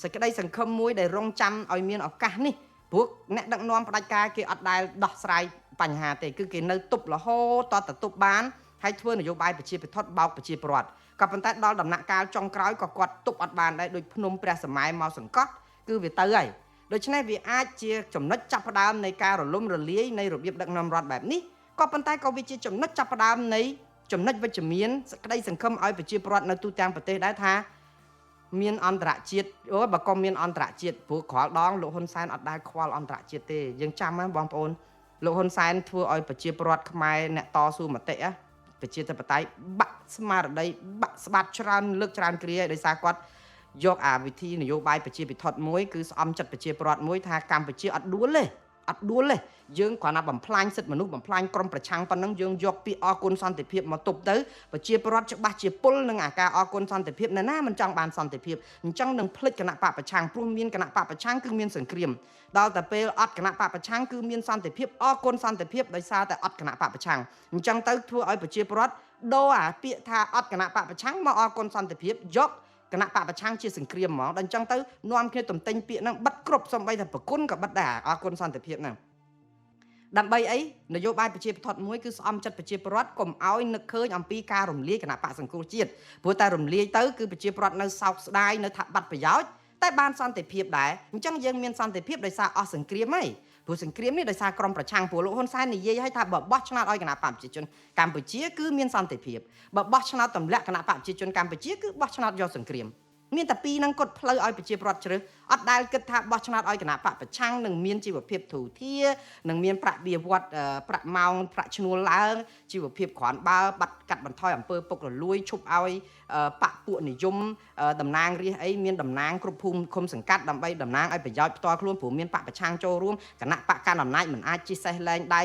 សេចក្តីសង្ឃឹមមួយដែលរងចាំឲ្យមានឱកាសនេះព្រោះអ្នកដឹកនាំផ្ដាច់ការគេអត់ដែលដោះស្រាយបញ្ហាទេគឺគេនៅទប់រហូតតទប់បានហើយធ្វើនយោបាយប្រជាពិធបោកប្រជាពលរដ្ឋក៏ប៉ុន្តែដល់ដំណាក់កាលចុងក្រោយក៏គាត់ទប់អត់បានដែរដូចភ្នំព្រះសម័យមកសង្កត់គឺវាទៅហើយដូច្នេះវាអាចជាចំណុចចាប់ផ្ដើមនៃការរលំរលាយនៃរបៀបដឹកនាំរដ្ឋបែបនេះក៏ប៉ុន្តែក៏វាជាចំណុចចាប់ផ្ដើមនៃចំណុចវិជ្ជមានសេចក្តីសង្ឃឹមឲ្យប្រជាពលរដ្ឋនៅទូទាំងប្រទេសដែរថាមានអន្តរជាតិអូបើកុំមានអន្តរជាតិព្រោះក្រល់ដងលោកហ៊ុនសែនអត់ដែលខ្វល់អន្តរជាតិទេយើងចាំណាបងប្អូនលោកហ៊ុនសែនធ្វើឲ្យប្រជាពលរដ្ឋខ្មែរអ្នកតស៊ូមតិប្រជាធិបតេយ្យបាក់ស្មារតីបាក់ស្បាតច្រើនលើកច្រើនគ្រាដោយសារគាត់យកអាវិធីនយោបាយប្រជាពិធមួយគឺស្អំចិត្តប្រជាពលរដ្ឋមួយថាកម្ពុជាអត់ដួលទេអត់ដួលទេយើងគ្រាន់តែបំផ្លាញសិទ្ធិមនុស្សបំផ្លាញក្រុមប្រឆាំងប៉ុណ្ណឹងយើងយកពាក្យអគុណសន្តិភាពមកទប់ទៅប្រជាពលរដ្ឋច្បាស់ជាពុលនឹងអាការអគុណសន្តិភាពនៅណាមិនចង់បានសន្តិភាពអញ្ចឹងនឹងភ្លេចគណៈបកប្រឆាំងព្រោះមានគណៈបកប្រឆាំងគឺមានសង្គ្រាមដល់តែពេលអត់គណៈបកប្រឆាំងគឺមានសន្តិភាពអគុណសន្តិភាពដោយសារតែអត់គណៈបកប្រឆាំងអញ្ចឹងទៅធ្វើឲ្យប្រជាពលរដ្ឋដូរអាពាក្យថាអត់គណៈបកប្រឆាំងមកអគុណសន្តិភាពយកគណៈបកប្រឆាំងជាសង្គ្រាមហ្មងដល់អញ្ចឹងទៅនាំគ្នាទំទិញពាក្យហ្នឹងបិទគ្រប់សំបីតែប្រគុណក៏បិទដែរអគុណសន្តិភាពហ្នឹងដើម្បីអីនយោបាយប្រជាពិធមួយគឺស្អំចិត្តប្រជាពលរដ្ឋកុំឲ្យនឹកឃើញអំពីការរំលាយគណៈបកសង្គ្រោះជាតិព្រោះតែរំលាយទៅគឺប្រជាពលរដ្ឋនៅសោកស្ដាយនៅថាបាត់ប្រយោជន៍តែបានសន្តិភាពដែរអញ្ចឹងយើងមានសន្តិភាពដោយសារអស់សង្គ្រាមហើយព្រោះសង្គ្រាមនេះដោយសារក្រុមប្រឆាំងព្រោះលោកហ៊ុនសែននិយាយឲ្យថាបើបោះឆ្នោតឲ្យគណៈបកប្រជាជនកម្ពុជាគឺមានសន្តិភាពបើបោះឆ្នោតទម្លាក់គណៈបកប្រជាជនកម្ពុជាគឺបោះឆ្នោតយកសង្គ្រាមមានតែពីរហ្នឹងគាត់ផ្លូវឲ្យប្រជាពលរដ្ឋជ្រើស អត់ដែលគិតថាបោះឆ្នោតឲ្យគណៈបកប្រឆាំងនឹងមានជីវភាពធូរធារនឹងមានប្រាក់បៀវត្សប្រាក់ម៉ោងប្រាក់ឈ្នួលឡើងជីវភាពគ្រាន់បើបាត់កាត់បន្ថយអំពើពុករលួយឈប់ឲ្យបកពួកនិយមតំណាងរាស្ត្រអីមានតំណាងគ្រប់ភូមិឃុំសង្កាត់ដើម្បីតំណាងឲ្យប្រយោជន៍ផ្ទាល់ខ្លួនព្រោះមានបកប្រឆាំងចូលរួមគណៈបកកាន់អំណាចមិនអាចជិះសេះលែងដៃ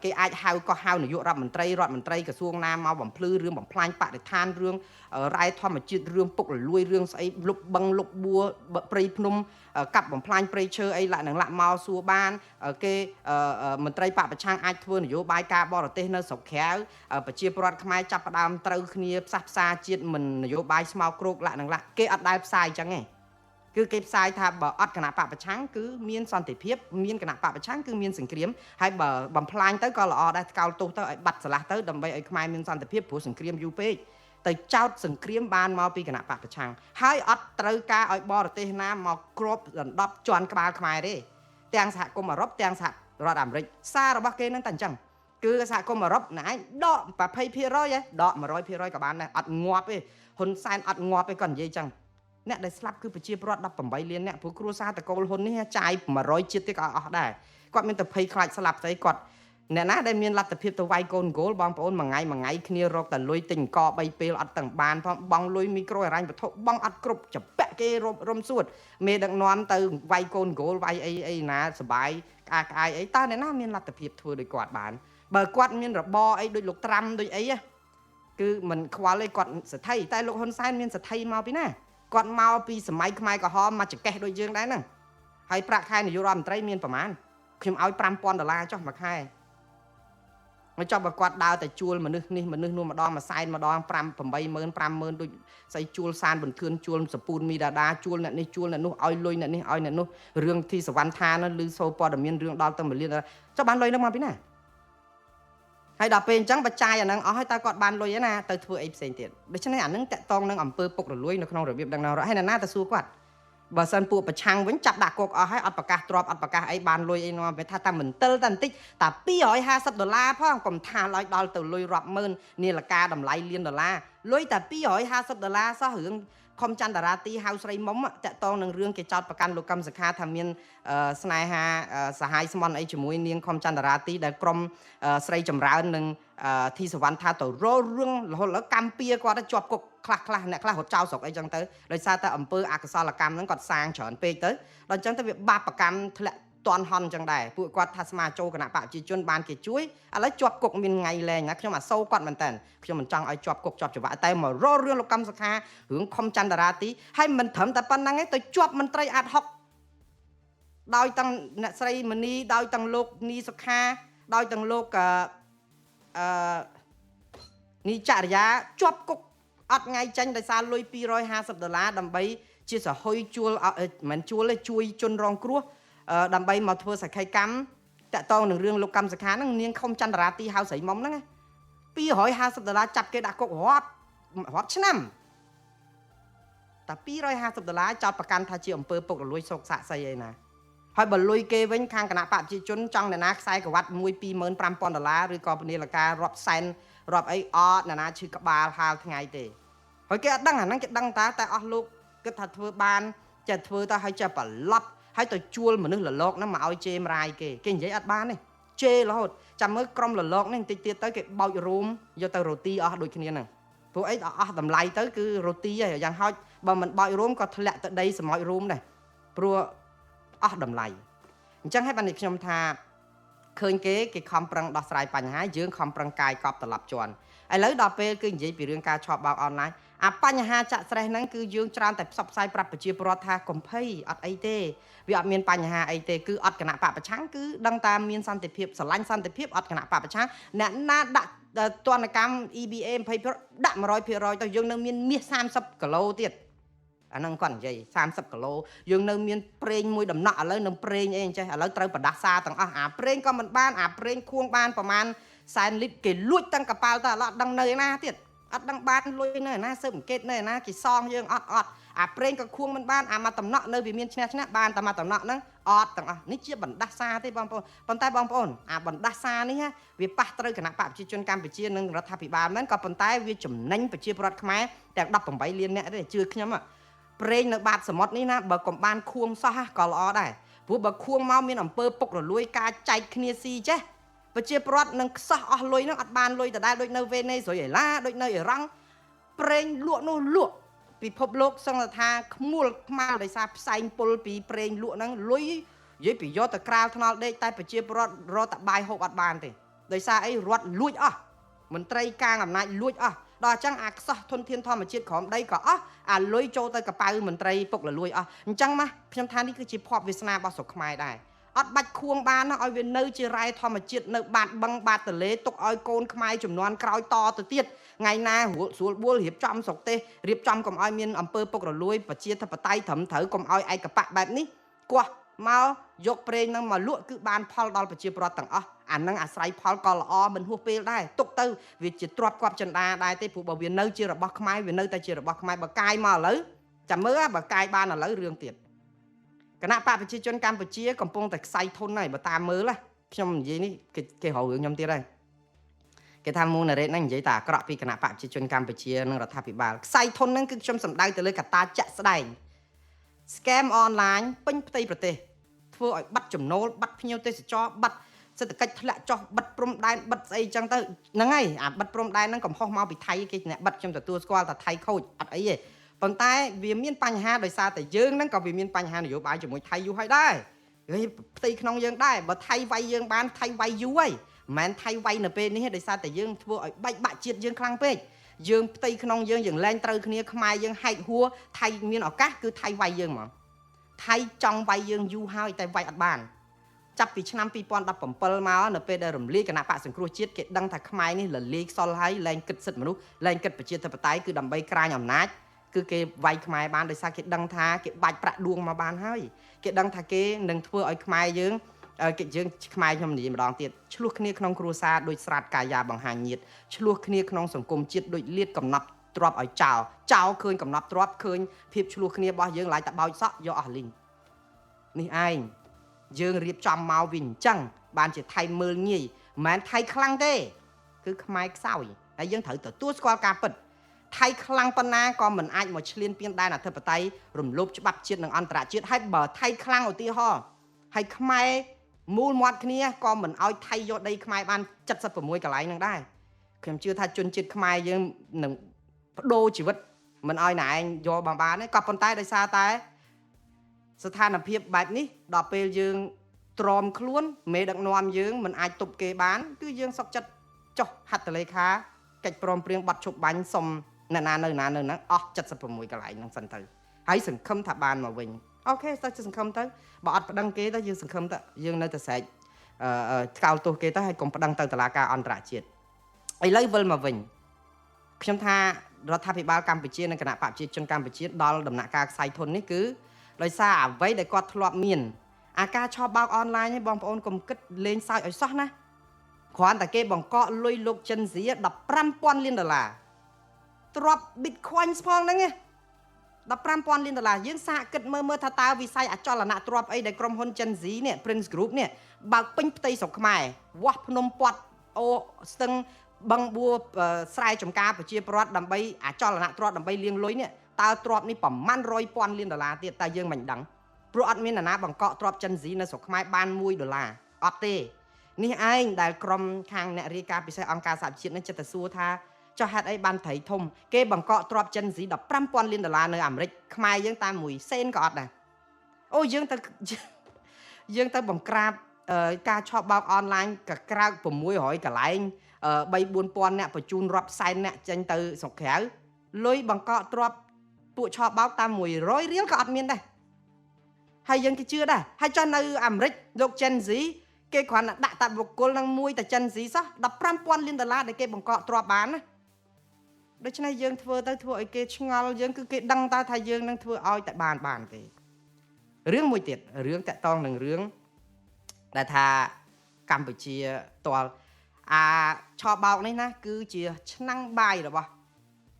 គេអាចហៅក៏ហៅនាយករដ្ឋមន្ត្រីរដ្ឋមន្ត្រីក្រសួងណាមកបំភ្លឺរឿងបំផ្លាញបរិស្ថានរឿងរ៉ែធម្មជាតិរឿងពុករលួយរឿងស្អីលុបបឹងលុបបួព្រៃភ្នំកាប់បំផ្លាញព្រៃឈើអីឡាក់នឹងឡាក់មកសួរបានគេមន្ត្រីបកប្រឆាំងអាចធ្វើនយោបាយការបរទេសនៅស្រុកក្រៅប្រជាពលរដ្ឋខ្មែរចាប់ផ្ដើមត្រូវគ្នាផ្សះផ្សាជាតិមិននយោបាយស្មោកគ្រោកឡាក់នឹងឡាក់គេអត់ដែលផ្សាយអញ្ចឹងទេគឺគេផ្សាយថាបើអត់គណៈបកប្រឆាំងគឺមានសន្តិភាពមានគណៈបកប្រឆាំងគឺមានសង្គ្រាមហើយបើបំផ្លាញទៅក៏ល្អដែរថ្កោលទោសទៅឲ្យបាត់ឆ្លាស់ទៅដើម្បីឲ្យខ្មែរមានសន្តិភាពព្រោះសង្គ្រាមយូរពេកទៅចោតសង្គ្រាមបានមកពីគណៈបកប្រឆាំងហើយអត់ត្រូវការឲ្យបរទេសណាមកគ្របដណ្ដប់ជន់ក្បាលខ្មែរទេទាំងសហគមន៍អឺរ៉ុបទាំងសហរដ្ឋអាមេរិកសាររបស់គេនឹងតែអញ្ចឹងគឺសហគមន៍អឺរ៉ុបណែឯងដក 20% ហ៎ដក 100% ក៏បានដែរអត់ងាប់ទេហ៊ុនសែនអត់ងាប់ទេគាត់និយាយអញ្ចឹងអ្នកដែលស្លាប់គឺប្រជាពលរដ្ឋ18លានអ្នកព្រោះគ្រួសារតកូលហ៊ុននេះចាយ100ជាតិទៀតក៏អស់ដែរគាត់មានតែភ័យខ្លាចស្លាប់ស្អីគាត់អ្នកណាដែលមានលទ្ធភាពទៅវាយកូនហ្គោលបងប្អូនមួយថ្ងៃមួយថ្ងៃគ្នារកតែលុយទិញក3ពេលអត់ទាំងបានផងបងលុយមីក្រូហិរញ្ញវត្ថុបងអត់គ្រប់ចពាក់គេរំសួតមេដឹកនាំទៅវាយកូនហ្គោលវាយអីអីណាសបាយក្អាក្អាយអីតើអ្នកណាមានលទ្ធភាពធ្វើដូចគាត់បានបើគាត់មានរបរអីដូចលោកត្រាំដូចអីគឺមិនខ្វល់ទេគាត់សទ្ធិតែលោកហ៊ុនសែនមានសទ្ធិមកពីណាគាត់មកពីសម័យខ្មែរក្រហមមកចកេះដូចយើងដែរហ្នឹងហើយប្រាក់ខែនាយករដ្ឋមន្ត្រីមានប្រមាណខ្ញុំឲ្យ5000ដុល្លារចុះមួយខែមកចប់បើគាត់ដើរតែជួលមនុស្សនេះមនុស្សនោះម្ដងមួយសែនម្ដង5 80000 50000ដូចស្អីជួលសានបន្ទឿនជួលសពូនមីដាដាជួលអ្នកនេះជួលអ្នកនោះឲ្យលុយអ្នកនេះឲ្យអ្នកនោះរឿងធីសវណ្ណថានោះឮសូរព័ត៌មានរឿងដល់ទៅ1លានចុះបានលុយនឹងមកពីណាហើយដល់ពេលអញ្ចឹងបច្ច័យអាហ្នឹងអស់ហើយតើគាត់បានលុយឯណាទៅធ្វើអីផ្សេងទៀតដូច្នេះអាហ្នឹងតាក់តងនឹងអំពើពុករលួយនៅក្នុងរបៀបដឹកនាំរដ្ឋហើយណាទៅសួរគាត់បើសិនពួកប្រឆាំងវិញចាប់ដាក់គុកអស់ហើយអត់ប្រកាសទ្រព្យអត់ប្រកាសអីបានលុយអីនាំវាថាតែមិនទិលតែបន្តិចតែ250ដុល្លារផងកុំថាឡើយដល់ទៅលុយរាប់ម៉ឺននាឡិកាតម្លៃលានដុល្លារលុយតែ250ដុល្លារសោះរឿងខំចន្ទរាទីហៅស្រីមុំតាក់តងនឹងរឿងគេចោតប្រកាន់លោកកឹមសុខាថាមានស្នេហាសហាយស្មន់អីជាមួយនាងខំចន្ទរាទីដែលក្រុមស្រីចម្រើននិងធីសវណ្ណថាទៅររឿងរហូតដល់កម្ពុជាគាត់ជាប់គុកខ្លះខ្លះអ្នកខ្លះរត់ចោលស្រុកអីចឹងទៅដោយសារតែអំពើអកុសលកម្មហ្នឹងគាត់សាងច្រើនពេកទៅដល់ចឹងទៅវាបាបកម្មធ្លាក់តន់ហន់ចឹងដែរពួកគាត់ថាស្មាចូលគណៈបកប្រជាជនបានគេជួយឥឡូវជាប់គុកមានថ្ងៃលែងណាខ្ញុំអាសូរគាត់មែនតើខ្ញុំមិនចង់ឲ្យជាប់គុកជាប់ច្បាប់តែមករករឿងលោកកឹមសុខារឿងខំចន្ទរាទីហើយមិនត្រឹមតែប៉ុណ្្នឹងទេទៅជាប់មន្ត្រីអាត6ដោយទាំងអ្នកស្រីមនីដោយទាំងលោកនីសុខាដោយទាំងលោកអឺនីចរិយាជាប់គុកអត់ថ្ងៃចេញដោយសារលុយ250ដុល្លារដើម្បីជាសហុយជួលមិនជួលទេជួយជនរងគ្រោះដើម្បីមកធ្វើសក្ខីកម្មតាក់ទងនឹងរឿងលោកកឹមសុខាហ្នឹងនាងខំចន្ទរាទីហៅស្រីមុំហ្នឹង250ដុល្លារចាប់គេដាក់គុករាប់រាប់ឆ្នាំតែ250ដុល្លារចោតប្រកាន់ថាជាអំពើពុករលួយសោកសាក់សីអីណាហើយបើលុយគេវិញខាងគណៈបកប្រជាជនចង់អ្នកណាខ្សែក្រវ៉ាត់1 25000ដុល្លារឬក៏នាឡិការាប់សែនរាប់អីអត់អ្នកណាឈឺក្បាលហាលថ្ងៃទេហើយគេអត់ដឹងអាហ្នឹងគេដឹងតាតែអស់លោកគិតថាធ្វើបានចេះធ្វើទៅហើយចេះប្រឡប់ហើយទៅជួលមនុស្សលលោកហ្នឹងមកឲ្យជេរម្រាយគេគេនិយាយអត់បានទេជេររហូតចាំមើលក្រុមលលោកនេះបន្តិចទៀតទៅគេបោចរូមយកទៅរ៉ូទីអស់ដូចគ្នាហ្នឹងព្រោះអីអស់តម្លៃទៅគឺរ៉ូទីហើយយ៉ាងហោចបើមិនបោចរូមក៏ធ្លាក់ទៅដីសម្ោចរូមដែរព្រោះអស់តម្លៃអញ្ចឹងហើយបាននេះខ្ញុំថាឃើញគេខំប្រឹងដោះស្រាយបញ្ហាយើងខំប្រឹងកាយកប់ត្រឡប់ជន់ឥឡូវដល់ពេលគឺនិយាយពីរឿងការឆបោកអនឡាញអាបញ្ហាចាក់ស្រេះហ្នឹងគឺយើងច្រើនតែផ្សព្វផ្សាយប្រាប់ប្រជាពលរដ្ឋថាកុំភ័យអត់អីទេវាអត់មានបញ្ហាអីទេគឺអត់គណៈបកប្រឆាំងគឺដឹងតាមានសន្តិភាពស្រឡាញ់សន្តិភាពអត់គណៈបកប្រឆាំងអ្នកណាដាក់ទណ្ឌកម្ម EBA 20%ដាក់ 100% ទៅយើងនៅមានមាស30គីឡូទៀតអាហ្នឹងគាត់និយាយ30គីឡូយើងនៅមានប្រេងមួយដំណក់ឥឡូវនឹងប្រេងអីអញ្ចេះឥឡូវត្រូវបដាសាទាំងអស់អាប្រេងក៏មិនបានអាប្រេងខួងបានប្រមាណ100,000លីត្រគេលួចទាំងកប៉ាល់ទៅឥឡូវអត់ដឹងនៅឯណាទៀតអត់ដឹងបានលុយនៅឯណាស៊ើបអង្កេតនៅឯណាគេសងយើងអត់អត់អាប្រេងក៏ខួងមិនបានអាមកតំណក់នៅវាមានឈ្នះឈ្នះបានតែមកតំណក់ហ្នឹងអត់ទាំងអស់នេះជាបណ្ដាសាទេបងប្អូនប៉ុន្តែបងប្អូនអាបណ្ដាសានេះវាប៉ះត្រូវគណៈបកប្រជាជនកម្ពុជានិងរដ្ឋាភិបាលមែនក៏ប៉ុន្តែវាចំណេញប្រជាពលរដ្ឋខ្មែរទាំង18លានអ្នកទេជឿខ្ញុំ ប្រេងនៅបាតសមុទ្រនេះណាបើកុំបានខួងសោះក៏ល្អដែរព្រោះបើខួងមកមានអំពើពុករលួយការចែកគ្នាស៊ីចេះប្រជាពលរដ្ឋនឹងខ្សោះអស់លុយនឹងអត់បានលុយដដែលដូចនៅវេណេស៊ុយអេឡាដូចនៅអ៊ីរ៉ង់ប្រេងលក់នោះលក់ពិភពលោកសឹងថាខ្មួលខ្មាល់ដោយសារផ្សែងពុលពីប្រេងលក់ហ្នឹងលុយនិយាយពីយកទៅក្រាលថ្នល់ដេកតែប្រជាពលរដ្ឋរកតបាយហូបអត់បានទេដោយសារអីរដ្ឋលួចអស់មន្ត្រីកាងអំណាចលួចអស់ដល់អញ្ចឹងអាខ្សោះធនធានធម្មជាតិក្រោមដីក៏អស់អាលុយចូលទៅកប៉ៅមន្ត្រីពុកលលួយអស់អញ្ចឹងមកខ្ញុំថានេះគឺជាភ័ព្វវាសនារបស់ស្រុកខ្មែរដែរអត់បាច់ខួងបានណាឲ្យវានៅជារ៉ែធម្មជាតិនៅបាតបឹងបាតទលេទុកឲ្យកូនខ្មែរចំនួនក្រោយតទៅទៀតថ្ងៃណាស្រួលបួលរៀបចំស្រុកទេសរៀបចំកុំឲ្យមានអំពើពុករលួយប្រជាធិបតេយ្យត្រឹមត្រូវកុំឲ្យឯកបៈបែបនេះគោះមកយកប្រេងនឹងមកលក់គឺបានផលដល់ប្រជាពលរដ្ឋទាំងអស់អានឹងអាស្រ័យផលក៏ល្អមិនហួសពេលដែរទុកទៅវាជាទ្រព្យគប់ចិន្តាដែរទេព្រោះបើវានៅជារបស់ខ្មែរវានៅតែជារបស់ខ្មែរបើកាយមកឥឡូវចាំមើលបើកាយបានឥឡូវរឿងទៀតគណៈបកប្រជាជនកម្ពុជាកំពុងតែខ្សែធនហើយបើតាមមើលខ្ញុំនិយាយនេះគេរករឿងខ្ញុំទៀតហើយគេថាមូណារ៉េតហ្នឹងនិយាយតែអាក្រក់ពីគណៈបកប្រជាជនកម្ពុជានិងរដ្ឋាភិបាលខ្សែធនហ្នឹងគឺខ្ញុំសំដៅទៅលើកត្តាជាក់ស្ដែង scam online ពេញផ្ទៃប្រទេសធ្វើឲ្យបាត់ចំណូលបាត់ភ្ញៀវទេសចរបាត់សេដ្ឋកិច្ចធ្លាក់ចុះបិទព្រំដែនបិទស្អីចឹងទៅហ្នឹងហើយអាបិទព្រំដែនហ្នឹងកំហុសមកពីថៃគេអ្នកបិទខ្ញុំទទួលស្គាល់ថាថៃខូចអត់អីទេប៉ុន្តែវាមានបញ្ហាដោយសារតែយើងហ្នឹងក៏វាមានបញ្ហានយោបាយជាមួយថៃយូរហើយដែរហើយផ្ទៃក្នុងយើងដែរបើថៃវាយយើងបានថៃវាយយូរហើយមិនមែនថៃវាយនៅពេលនេះទេដោយសារតែយើងធ្វើឲ្យបែកបាក់ជាតិយើងខ្លាំងពេកយើងផ្ទៃក្នុងយើងយើងលែងត្រូវគ្នាខ្មែរយើងហែកហួរថៃមានឱកាសគឺថៃវាយយើងហ្មងថៃចង់វាយយើងយូរហើយតែវាយអត់បានចាប់ពីឆ្នាំ2017មកនៅពេលដែលរំលាយគណៈបកសង្គ្រោះជាតិគេដឹងថាខ្មែរនេះលលាយខ្សលហើយលែងគិតសិទ្ធិមនុស្សលែងគិតប្រជាធិបតេយ្យគឺដើម្បីក្រាញអំណាចគឺគេវាយខ្មែរបានដោយសារគេដឹងថាគេបាច់ប្រាក់ដួងមកបានហើយគេដឹងថាគេនឹងធ្វើឲ្យខ្មែរយើងគេយើងខ្មែរខ្ញុំនិយាយម្ដងទៀតឆ្លោះគ្នាក្នុងគ្រួសារដូចស្រាតកាយាបង្ហាញញាតឆ្លោះគ្នាក្នុងសង្គមជាតិដូចលៀតកំណប់ទ្របឲ្យចោលចោលឃើញកំណប់ទ្របឃើញភាពឆ្លោះគ្នារបស់យើងឡើយតែបោចសក់យកអស់លីងនេះឯងយើងរៀបចំមកវិញអញ្ចឹងបានជាថៃមើលងាយមិនមែនថៃខ្លាំងទេគឺខ្មែរខ្សោយហើយយើងត្រូវទទួលស្គាល់ការពិតថៃខ្លាំងប៉ុណ្ណាក៏មិនអាចមកឈ្លានពានដែនអធិបតេយ្យរំលោភច្បាប់ជាតិនិងអន្តរជាតិហើយបើថៃខ្លាំងឧទាហរណ៍ហើយខ្មែរមូលមាត់គ្នាក៏មិនឲ្យថៃយកដីខ្មែរបាន76កន្លែងនឹងដែរខ្ញុំជឿថាជនជាតិខ្មែរយើងនឹងបដូរជីវិតមិនឲ្យណែឯងយកបានទេក៏ប៉ុន្តែដោយសារតែស្ថានភាពបែបនេះដល់ពេលយើងទ្រាំខ្លួនមេដឹកនាំយើងមិនអាចទប់គេបានគឺយើងសុកចិត្តចុះហត្ថលេខាកិច្ចព្រមព្រៀងបတ်ឈប់បាញ់សុំអ្នកណានៅណានៅហ្នឹងអស់76កន្លែងហ្នឹងសិនទៅហើយសង្ឃឹមថាបានមកវិញអូខេទៅសង្ឃឹមទៅបើអត់ប្តឹងគេទៅយើងសង្ឃឹមទៅយើងនៅតែស្រែកថ្កោលទោសគេទៅហើយកុំប្តឹងទៅតុលាការអន្តរជាតិឥឡូវវិលមកវិញខ្ញុំថារដ្ឋាភិបាលកម្ពុជានិងគណៈបកប្រជាជនកម្ពុជាដល់ដំណាក់កាលខ្សែធននេះគឺដោយសារអ្វីដែលគាត់ធ្លាប់មានអាការឆបោកអនឡាញនេះបងប្អូនកុំគិតលេងសើចឲ្យសោះណាគ្រាន់តែគេបង្កកលុយលោកចិនស៊ី15,000លានដុល្លារទ្រព្យ Bitcoin ផងហ្នឹង15,000លានដុល្លារយើងសាកគិតមើលថាតើវិស័យអចលនទ្រព្យអីដែលក្រុមហ៊ុនចិនស៊ីនេះ Prince Group នេះបើកពេញផ្ទៃស្រុកខ្មែរវាស់ភ្នំពាត់អូស្ទឹងបឹងបួស្រែចំការប្រជាពលរដ្ឋដើម្បីអចលនទ្រព្យដើម្បីលាងលុយនេះតើទ្រព្យនេះប្រមាណ100,000លានដុល្លារទៀតតើយើងមិនដឹងព្រោះអត់មាននរណាបង្កកទ្រព្យចិនស៊ីនៅស្រុកខ្មែរបាន1ដុល្លារអត់ទេនេះឯងដែលក្រុមខាងអ្នករាយការណ៍ពិសេសអង្គការសហជាតិនឹងចិត្តតែសួរថាចុះហេតុអីបានត្រីធំគេបង្កកទ្រព្យចិនស៊ី15,000លានដុល្លារនៅអាមេរិកខ្មែរយើងតាម1សេនក៏អត់ដែរអូយើងទៅបង្ក្រាបការឆបោកអនឡាញកក្រើក600កន្លែង3 4,000អ្នកបញ្ជូនរាប់សែនអ្នកចេញទៅស្រុកក្រៅលុយបង្កកទ្រព្យពួកឆបោកតាម100រៀលក៏អត់មានដែរហើយយើងគេជឿដែរហើយចុះនៅអាមេរិកលោកចិនស៊ីគេគ្រាន់តែដាក់តែបុគ្គលនឹងមួយតែចិនស៊ីសោះ15,000លានដុល្លារដែលគេបង្កកទ្រព្យបានណាដូច្នេះយើងធ្វើទៅធ្វើឲ្យគេឆ្ងល់យើងគឺគេដឹងតើថាយើងនឹងធ្វើឲ្យតែបានទេរឿងមួយទៀតរឿងតាក់តងនឹងរឿងដែលថាកម្ពុជាតលអាឆបោកនេះណាគឺជាឆ្នាំងបាយរបស់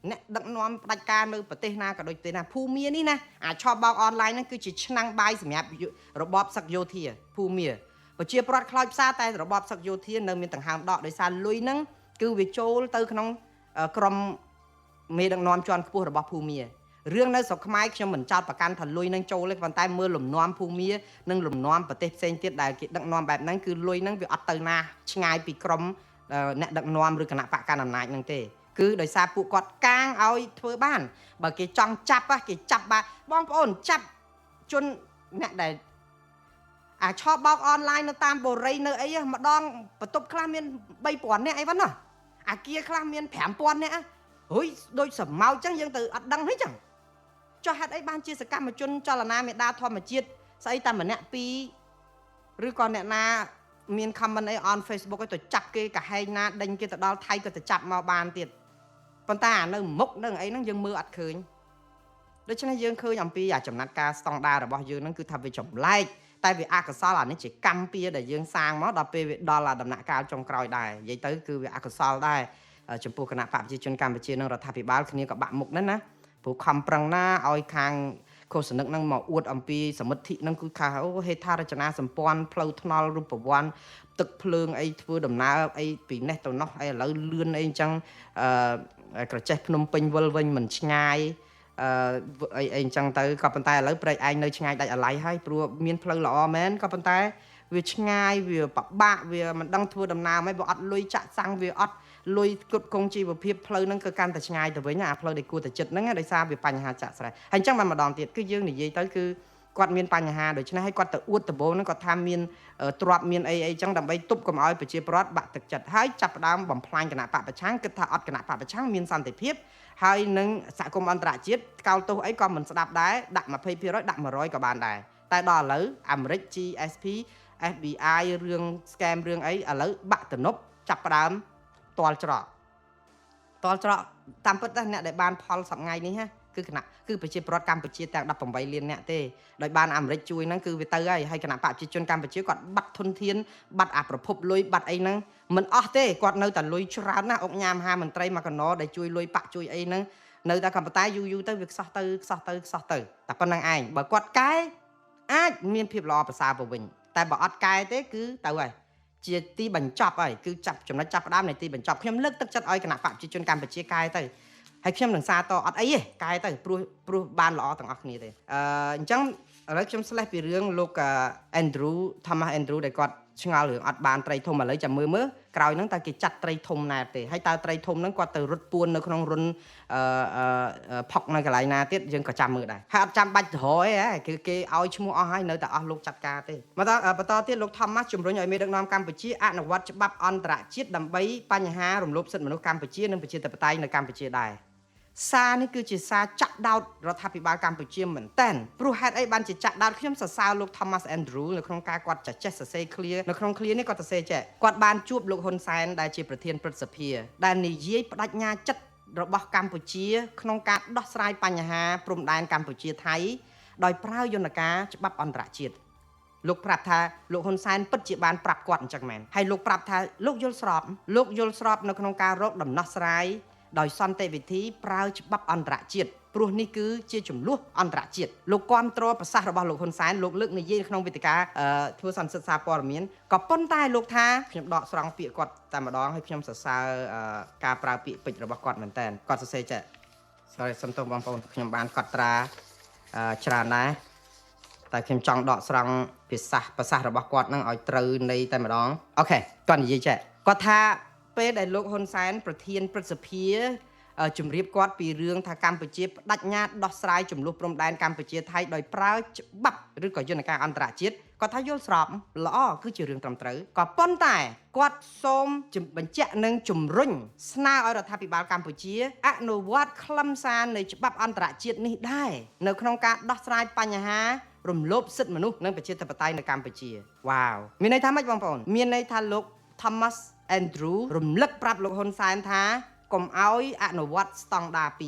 អ្នកដឹកនាំផ្ដាច់ការនៅប្រទេសណាក៏ដូចប្រទេសណាភូមានេះណាអាឆបោកអនឡាញហ្នឹងគឺជាឆ្នាំងបាយសម្រាប់របបសឹកយោធាភូមាប្រជាប្រដ្ឋខ្លោចផ្សាតែរបបសឹកយោធានៅមានដង្ហើមដកដោយសារលុយហ្នឹងគឺវាចូលទៅក្នុងក្រុមមេដឹកនាំជាន់ខ្ពស់របស់ភូមា រឿងនៅស្រុកខ្មែរខ្ញុំមិនចោទប្រកាន់ថាលុយនឹងចូលទេប៉ុន្តែមើលលំនាំភូមិនិងលំនាំប្រទេសផ្សេងទៀតដែលគេដឹកនាំបែបហ្នឹងគឺលុយហ្នឹងវាអត់ទៅណាឆ្ងាយពីក្រុមអ្នកដឹកនាំឬគណៈបកកណ្ដាលអំណាចហ្នឹងទេគឺដោយសារពួកគាត់កាងឲ្យធ្វើបានបើគេចង់ចាប់គេចាប់បានបងប្អូនចាប់ជនអ្នកដែលអាឆបោកអនឡាញនៅតាមបូរីនៅអីម្ដងបន្ទប់ខ្លះមាន3000នាក់អីវ៉ាណាអាគារខ្លះមាន5000នាក់ហុយដូចសមោចចឹងយើងទៅអត់ដឹងហីចឹងចុះហេតុអីបានជាសកម្មជនចលនាមេដាធម្មជាតិស្អីតែម្នាក់ពីរឬក៏អ្នកណាមាន comment អី on Facebook ឲ្យទៅចាប់គេកាហែងណាដេញគេទៅដល់ថៃក៏ទៅចាប់មកបានទៀតប៉ុន្តែអានៅមុខនឹងអីហ្នឹងយើងមើលអត់ឃើញដូច្នេះយើងឃើញអំពីអាចំណាត់ការស្តង់ដាររបស់យើងហ្នឹងគឺថាវាចម្លែកតែវាអកុសលអានេះជាកម្មពៀដែលយើងសាងមកដល់ពេលវាដល់អាដំណាក់កាលចុងក្រោយដែរនិយាយទៅគឺវាអកុសលដែរចំពោះគណៈបកប្រជាជនកម្ពុជានិងរដ្ឋាភិបាលគ្នាក៏បាក់មុខដែរណាព្រោះខំប្រឹងណាឲ្យខាងឃោសនិកនឹងមកអួតអំពីសមិទ្ធិនឹងគឺថាអូហេដ្ឋារចនាសម្ព័ន្ធផ្លូវថ្នល់រូបវ័ន្តទឹកភ្លើងអីធ្វើដំណើរអីពីនេះទៅនោះអីឥឡូវលឿនអីអញ្ចឹងអឺក្រចេះភ្នំពេញវិលវិញមិនឆ្ងាយអឺអីអីអញ្ចឹងទៅក៏ប៉ុន្តែឥឡូវព្រែកឯងនៅឆ្ងាយដាច់អាល័យហើយព្រោះមានផ្លូវល្អមែនក៏ប៉ុន្តែវាឆ្ងាយវាពិបាកវាមិនដឹងធ្វើដំណើរមិនវាអត់លុយចាក់សាំងវាអត់លុយគ្រប់គងជីវភាពផ្លូវហ្នឹងគឺកាន់តែឆ្ងាយទៅវិញអាផ្លូវដែលគួរតែចិត្តហ្នឹងដោយសារវាបញ្ហាចាក់ស្រេះហើយអញ្ចឹងបានម្ដងទៀតគឺយើងនិយាយទៅគឺគាត់មានបញ្ហាដូច្នេះហើយគាត់ទៅអួតដំបូងហ្នឹងគាត់ថាមានទ្របមានអីអីចឹងដើម្បីទប់កុំឲ្យប្រជាពលរដ្ឋបាក់ទឹកចិត្តហើយចាប់ផ្ដើមបំផ្លាញគណៈបកប្រឆាំងគិតថាអត់គណៈបកប្រឆាំងមានសន្តិភាពហើយនឹងសហគមន៍អន្តរជាតិកោលទោសអីក៏មិនស្ដាប់ដែរដាក់20%ដាក់100ក៏បានដែរតែដល់ឥឡូវអាមេរិក GSP FBI រឿង scam រឿងអីឥឡូវបាក់ទំនប់ចាប់ផ្ដើមតល់ច្រកតល់ច្រកតាមពិតណាអ្នកដែលបានផលសប្ងៃនេះណាគឺគណៈគឺប្រជាពលរដ្ឋកម្ពុជាទាំង18លានអ្នកទេដោយបានអាមេរិកជួយហ្នឹងគឺវាទៅហើយហើយគណៈបកប្រជាជនកម្ពុជាគាត់បាត់ធនធានបាត់អាប្រភពលុយបាត់អីហ្នឹងមិនអស់ទេគាត់នៅតែលុយច្រើនណាស់អុកញ៉ាមហាមន្ត្រីមកកណោដែលជួយលុយបាក់ជួយអីហ្នឹងនៅតែកម្ពុជាយូរយូរទៅវាខ្សោះទៅខ្សោះទៅខ្សោះទៅតែប៉ុណ្្នឹងឯងបើគាត់កែអាចមានភាពល្អប្រសើរទៅវិញតែបើអត់កែទេគឺទៅហើយជាទីបញ្ចប់ហើយគឺចាប់ចំណុចចាប់ផ្ដើមនៃទីបញ្ចប់ខ្ញុំលើកទឹកចិត្តឲ្យគណៈបកប្រជាជនកម្ពុជាកែទៅហើយខ្ញុំនឹងសារតអត់អីទេកែទៅព្រោះបានល្អទាំងអស់គ្នាទេអញ្ចឹងឥឡូវខ្ញុំស្លេះពីរឿងលោក Andrew Thomas Andrew ដែលគាត់ឆ្ងល់រឿងអត់បានត្រីធំឥឡូវចាំមើលមើលក្រោយហ្នឹងតើគេចាត់ត្រីធំណែទេហើយតើត្រីធំហ្នឹងគាត់ទៅរត់ពួននៅក្នុងរុនអឺផុកនៅកន្លែងណាទៀតយើងក៏ចាំមើលដែរហើយអត់ចាំបាច់រយទេគឺគេឲ្យឈ្មោះអស់ហើយនៅតែអស់លោកចាត់ការទេមកដល់បន្តទៀតលោក Thomas ជំរុញឲ្យមេដឹកនាំកម្ពុជាអនុវត្តច្បាប់អន្តរជាតិដើម្បីបញ្ហារំលោភសិទ្ធិមនុស្សកម្ពុជានិងប្រជាធិបតេយ្យនៅកម្ពុជាដែរសារនេះគឺជាសារចាក់ដោតរដ្ឋាភិបាលកម្ពុជាមែនតើព្រោះហេតុអីបានជាចាក់ដោតខ្ញុំសរសើរលោក Thomas Andrew នៅក្នុងការគាត់ចេះសរសេរ clear នៅក្នុង clear នេះគាត់សរសេរចេះគាត់បានជួបលោកហ៊ុនសែនដែលជាប្រធានព្រឹទ្ធសភាដែលនិយាយបដិញ្ញាចិត្តរបស់កម្ពុជាក្នុងការដោះស្រាយបញ្ហាព្រំដែនកម្ពុជាថៃដោយប្រើយន្តការច្បាប់អន្តរជាតិលោកប្រាប់ថាលោកហ៊ុនសែនពិតជាបានប្រាប់គាត់អញ្ចឹងមែនហើយលោកប្រាប់ថាលោកយល់ស្របលោកយល់ស្របនៅក្នុងការរកដំណោះស្រាយដោយសន្តិវិធីប្រើច្បាប់អន្តរជាតិព្រោះនេះគឺជាចំនួនអន្តរជាតិលោកគាំទ្រប្រសាសន៍របស់លោកហ៊ុនសែនលោកលើកនិយាយក្នុងវេទិកាធ្វើសន្និសីទសារព័ត៌មានក៏ប៉ុន្តែលោកថាខ្ញុំដកស្រង់ពាក្យគាត់តែម្ដងហើយខ្ញុំសរសើរការប្រើពាក្យពេចន៍របស់គាត់មែនតើគាត់សរសេរចេះ Sorry សុំទោសបងប្អូនខ្ញុំបានកត់ត្រាច្រើនដែរតែខ្ញុំចង់ដកស្រង់ភាសាប្រសាសន៍របស់គាត់នឹងឲ្យត្រូវនៃតែម្ដងអូខេគាត់និយាយចេះគាត់ថាពេលដែលលោកហ៊ុនសែនប្រធានព្រឹទ្ធសភាជំរាបគាត់ពីរឿងថាកម្ពុជាបដិញ្ញាដោះស្រាយចំនួនព្រំដែនកម្ពុជាថៃដោយប្រើច្បាប់ឬក៏យន្តការអន្តរជាតិគាត់ថាយល់ស្របល្អគឺជារឿងត្រឹមត្រូវក៏ប៉ុន្តែគាត់សូមបញ្ជាក់និងជំរុញស្នើឲ្យរដ្ឋាភិបាលកម្ពុជាអនុវត្តខ្លឹមសារនៃច្បាប់អន្តរជាតិនេះដែរនៅក្នុងការដោះស្រាយបញ្ហារំលោភសិទ្ធិមនុស្សនិងប្រជាធិបតេយ្យនៅកម្ពុជាវ៉ាវមានន័យថាម៉េចបងប្អូនមានន័យថាលោក Thomas Andrew រំលឹកប្រាប់លោកហ៊ុនសែនថាកុំឲ្យអនុវត្តស្តង់ដារ2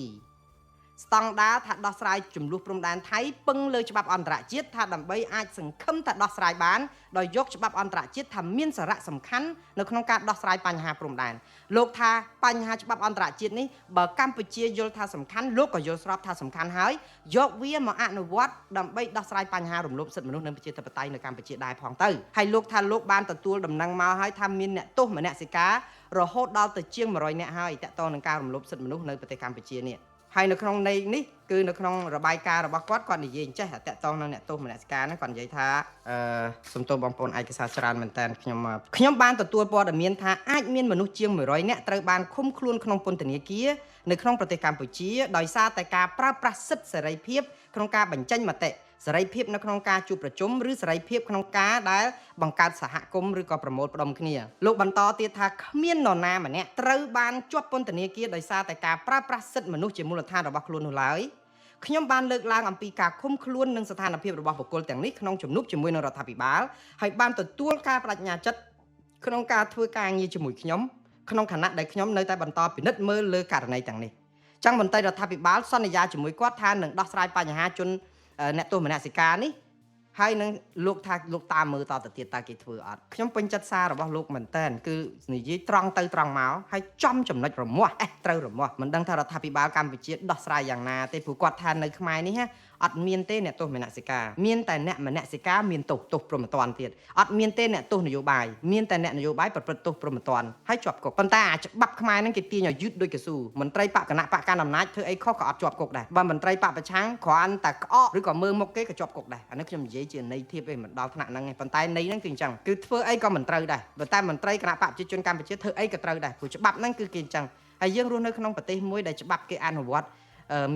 ស្តង់ដារថាដោះស្រាយចំនួនព្រំដែនថៃពឹងលើច្បាប់អន្តរជាតិថាដើម្បីអាចសង្ឃឹមថាដោះស្រាយបានដោយយកច្បាប់អន្តរជាតិថាមានសារៈសំខាន់នៅក្នុងការដោះស្រាយបញ្ហាព្រំដែនលោកថាបញ្ហាច្បាប់អន្តរជាតិនេះបើកម្ពុជាយល់ថាសំខាន់លោកក៏យល់ស្របថាសំខាន់ហើយយកវាមកអនុវត្តដើម្បីដោះស្រាយបញ្ហារំលោភសិទ្ធិមនុស្សនិងប្រជាធិបតេយ្យនៅកម្ពុជាដែរផងទៅហើយលោកថាលោកបានទទួលដំណឹងមកហើយថាមានអ្នកទោសមនសិការរហូតដល់ទៅជាង100នាក់ហើយតាក់ទងនឹងការរំលោភសិទ្ធិមនុស្សនៅប្រទេសកម្ពុជានេះ ហើយនៅក្នុងន័យនេះគឺនៅក្នុងរបាយការណ៍របស់គាត់គាត់និយាយអញ្ចេះតាក់ទងនឹងអ្នកទោសមនសិការហ្នឹងគាត់និយាយថាអឺសំទោសបងប្អូនឯកសារច្រើនមែនតើខ្ញុំបានទទួលព័ត៌មានថាអាចមានមនុស្សជាង100នាក់ត្រូវបានឃុំខ្លួនក្នុងពន្ធនាគារនៅក្នុងប្រទេសកម្ពុជាដោយសារតែការប្រើប្រាស់សិទ្ធិសេរីភាពក្នុងការបញ្ចេញមតិសេរីភាពនៅក្នុងការជួបប្រជុំឬសេរីភាពក្នុងការដែលបង្កើតសហគមន៍ឬក៏ប្រមូលផ្ដុំគ្នាលោកបន្តទៀតថាគ្មាននរណាម្នាក់ត្រូវបានជាប់ពន្ធនាគារដោយសារតែការប្រើប្រាស់សិទ្ធិមនុស្សជាមូលដ្ឋានរបស់ខ្លួននោះឡើយខ្ញុំបានលើកឡើងអំពីការឃុំខ្លួននិងស្ថានភាពរបស់បុគ្គលទាំងនេះក្នុងជំនួបជាមួយនឹងរដ្ឋាភិបាលហើយបានទទួលការបដិញ្ញាចិត្តក្នុងការធ្វើការងារជាមួយខ្ញុំក្នុងខណៈដែលខ្ញុំនៅតែបន្តពិនិត្យមើលលើករណីទាំងនេះចឹងមន្ត្រីរដ្ឋាភិបាលសន្យាជាមួយគាត់ថានឹងដោះស្រាយបញ្ហាជនអ្នកទោសមនសិការនេះហើយនឹងលោកថាលោកតាមមើលតទៅទៀតតើគេធ្វើអត់ខ្ញុំពេញចិត្តសាររបស់លោកមែនតើគឺនិយាយត្រង់ទៅត្រង់មកហើយចំចំណុចរមាស់អេះត្រូវរមាស់មិនដឹងថារដ្ឋាភិបាលកម្ពុជាដោះស្រាយយ៉ាងណាទេព្រោះគាត់ថានៅខ្មែរនេះអត់មានទេអ្នកទោសមនសិការមានតែអ្នកមនសិការមានទោសទោសព្រហ្មទណ្ឌទៀតអត់មានទេអ្នកទោសនយោបាយមានតែអ្នកនយោបាយប្រព្រឹត្តទោសព្រហ្មទណ្ឌហើយជាប់គុកប៉ុន្តែអាច្បាប់ខ្មែរហ្នឹងគេទាញឲ្យយឺតដូចកស៊ូមន្ត្រីបកគណៈបកកណ្ដាលអំណាចធ្វើអីខុសក៏អត់ជាប់គុកដែរបើមន្ត្រីបកប្រឆាំងគ្រាន់តែក្អកឬក៏មើលមុខគេក៏ជាប់គុកដែរអានេះខ្ញុំនិយាយជាន័យធៀបឯងមិនដល់ថ្នាក់ហ្នឹងឯងប៉ុន្តែន័យហ្នឹងគឺអញ្ចឹងគឺធ្វើអីក៏មិនត្រូវដែរប៉ុន្តែមន្ត្រីគណៈបកប្រជាជនកម្ពុជាធ្វើអីក៏ត្រូវដែរព្រោះច្បាប់ហ្នឹងគឺគេអញ្ចឹងហើយយើងរស់នៅក្នុងប្រទេសមួយដែលច្បាប់គេអនុវត្ត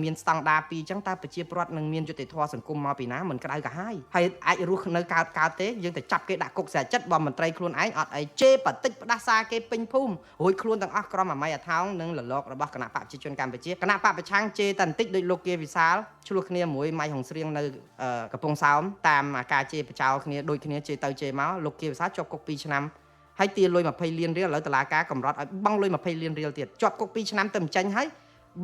មានស្តង់ដារពីរអញ្ចឹងតើប្រជាពលរដ្ឋនឹងមានយុត្តិធម៌សង្គមមកពីណាមិនក្តៅក្រហាយហើយអាចរស់នៅកើតកើតទេយើងទៅចាប់គេដាក់គុកស្រេចចិត្តបើមន្ត្រីខ្លួនឯងអត់អីជេរបតិចផ្ដាសាគេពេញភូមិរួចខ្លួនទាំងអស់ក្រុមអាម៉ៃអាថោងនិងលលករបស់គណៈបកប្រជាជនកម្ពុជាគណៈបកប្រឆាំងជេរតែបន្តិចដូចលោកគាវិសាលឆ្លោះគ្នាមួយម៉ៃហុងស្រៀងនៅកំពង់សោមតាមអាការជេរបចោគ្នាដូចគ្នាជេរទៅជេរមកលោកគាវិសាលជាប់គុក2ឆ្នាំហើយទាលុយ20លានរៀលឥឡូវតុលាការកំណត់ឲ្យបង់លុយ20លានរៀលទៀតជាប់គុក2ឆ្នាំទៅមិនចេញហើយ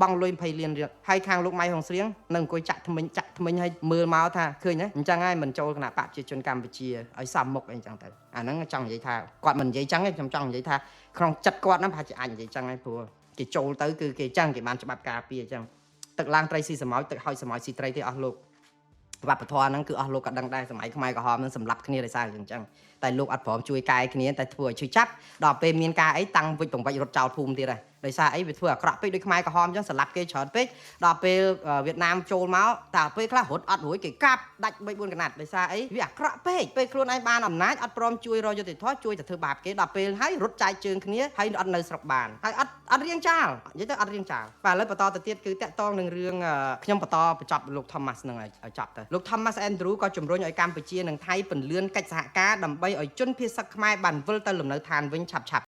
បង់លុយ20លានរៀលហើយខាងលោកម៉ៃហុងស្រៀងនៅអង្គុយចាក់ថ្មិញចាក់ថ្មិញហើយមើលមកថាឃើញទេអញ្ចឹងហើយមិនចូលគណៈបកប្រជាជនកម្ពុជាឲ្យសមមុខអីអញ្ចឹងទៅអាហ្នឹងចង់និយាយថាគាត់មិននិយាយចឹងទេខ្ញុំចង់និយាយថាក្នុងចិត្តគាត់ហ្នឹងប្រហែលជាអាចនិយាយចឹងហើយព្រោះគេចូលទៅគឺគេចឹងគេបានច្បាប់ការពារអញ្ចឹងទឹកឡើងត្រីស៊ីសមោចទឹកហោចសមោចស៊ីត្រីទេអស់លោកវប្បធម៌ហ្នឹងគឺអស់លោកក៏ដឹងដែរសម័យខ្មែរក្រហមហ្នឹងសម្លាប់គ្នាដោយសារអញ្ចឹងតែលោកអត់ព្រមជួយកែគ្នាតែធ្វើឲ្យឈឺចាប់ដល់ពេលមានការអីតាំងវិចបង្វិចរត់ចោលភូមិទៀតហើយដោយសារអីវាធ្វើអាក្រក់ពេកដូចខ្មែរក្រហមអញ្ចឹងសម្លាប់គេច្រើនពេកដល់ពេលវៀតណាមចូលមកតែពេលខ្លះរត់អត់រួចគេកាប់ដាច់3 4កណាត់ដោយសារអីវាអាក្រក់ពេកពេលខ្លួនឯងបានអំណាចអត់ព្រមជួយរកយុត្តិធម៌ជួយតែធ្វើបាបគេដល់ពេលហើយរត់ចែកជើងគ្នាហើយអត់នៅស្រុកបានហើយអត់រៀងចាលនិយាយទៅអត់រៀងចាលបាទឥឡូវបន្តទៅទៀតគឺតាក់ទងនឹងរឿងខ្ញុំបន្តបញ្ចប់លោក Thomas នឹងឲ្យចប់ទៅលោក Thomas Andrew ក៏ជំរុញឲ្យកម្ពុជានិងថៃពន្លឿនកិច្ចសហការដើម្បីឲ្យជនភៀសសឹកខ្មែរបានវិលទៅលំនៅឋានវិញឆាប់ៗ